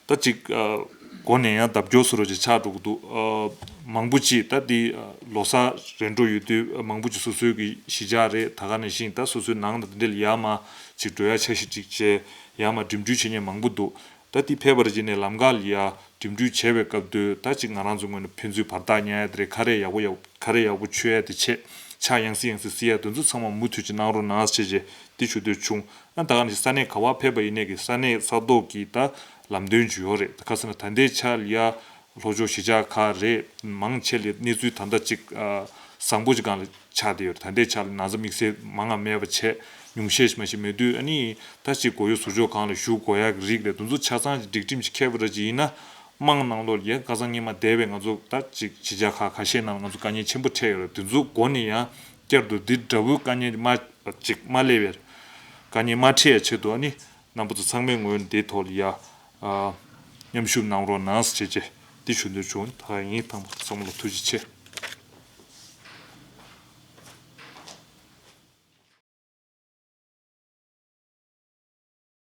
ད་ཅིག་ཨ་མགོ་ནས་ཡང་ལྡབ་སྐྱོར་བཟོ་འདྲ་ཅིག་ཆགས་འགྲོ་གི་འདུག་ཨ་མང་པོ་ཅིག་ད་འདི་ཨ་ལོ་གསར་རན་འགྲོ་ཡོད་དུས་ཨ་མང་པོ་ཅིག་སོ་སོའི་གི་གཞིས་ཆགས་རེད་ད་ག་ནང་བཞིན་ད་སོ་སོའི་ནང་དང་དེ་འདྲ་ལ་ཡར་མར་ཅིག་འགྲོ་ཡ་འཆར་གཞི་ཅིག་བྱས་ཡར་མར་འགྲིམ་འགྲུལ་བྱེད་མཁན་མང་པོ་འདུག་ད་འདི་ཕེབས་པར་བྱས་ནས་ལམ་ཁ་ལ་ཡ་འགྲིམ་འགྲུལ་བྱས་པའི་སྐབས་དུས་ད་ཅིག་ང་རང་ཚོ་ངོས་ནས་ཕན་ཚུན་བར་ཐག་ཉར་ཡ་དེ་རེད། ཁ་རས་ཡག་པོ་ཡག་ཁ་རས་ཡག་པོ་མཆོད་ཡ་དེ་བྱས། ཕྱག་ཡང་སེ་ཡང་སེ་བསིལ་ཡ་དེ་ཚོ་ཚང་མ་མུ་མཐུད་ཅིག་གནང་རོགས་གནང་ཟེར་བྱས་དེ་ཞུ་འདོད་བྱུང་། ཨ་ད་ག་ནས་ས་གནས་ག་བ་ཕེབས་པ་ཡིན་ནའི་གི་ས་གནས་ས་ཐོག་གི་ད་ལམ་སྟོན་ཅིག་ཡོད་རེད། ད་ག་ཟེར་ན་ད་ལྟའི་ཆ་ལ་ཡ་ལྷོ་ཕྱོགས་གཞིས་ཆགས་ཁག་རེད་མང་ཆེ་ལ་གནས་ཚུལ་ད་ལྟ་ཅིག་ཨ་བཟང་པོ་ཅིག་སྒང་ལ་ཆགས་བསྡད་ཡོད་རེད། ད་ལྟའི་ཆ་ལ་ན་ཚ་དམིགས་བསལ་མང་ང་མེད་པ་བྱས་ཉུང་ཤས་ཤིག་མ་ཞིག་མེད་དུས་ཨ་ནི་ད་ཅིག་མགོ་གཡོག་ཟུར་ཕྱོགས་སྒང་ལ་བཞུགས་དགོས་ཡ་གི་རིགས་རེད། དེ་ཚོ་ཆ་ཚང་ཅིག་སྒྲིག་ཁྲིམས་ཅིག་འཁྱེར་བ་འདྲ་ཅིག་ཡིན་ན། དམངས་ནང་ལོགས་ལ་ཡ་ཁ་སང་སྔོན་མ་འདས་པའི་ང་ཚོ་ད་ཅིག་གཞིས་ཆགས་ཁག་ཁ་ཤས་ནང་ལ་ང་ཚོ་དཀའ་ངལ་ཆེན་པོ་འཕྲད་ཡོད་རེད། དེ་ཚོ་མགོ་ནས་ཡང་བསྐྱར་དུ་འདི་འདྲ་བོའི་དཀའ་ངལ་མ་ཅིག་མ་སླེབས་པའི་དཀའ་ངལ་མ་འཕྲད་ཡ་ཆེད་དུ་ཨ་ནི་རྣམ་པ་ཚོ་ཚང་མའི་ངོས་ནས་དེའི་ཐོག་ལ་ཡ་ཨ་མཉམ་ཞུགས་གནང་རོགས་གནང་ཟེར་བྱས་བྱས་འདི་ཞུ་འདོད་བྱུང་། ད་ཡིན་དང་པོ་ཚང་མ་ལ་ཐུགས་རྗེ་ཆེ།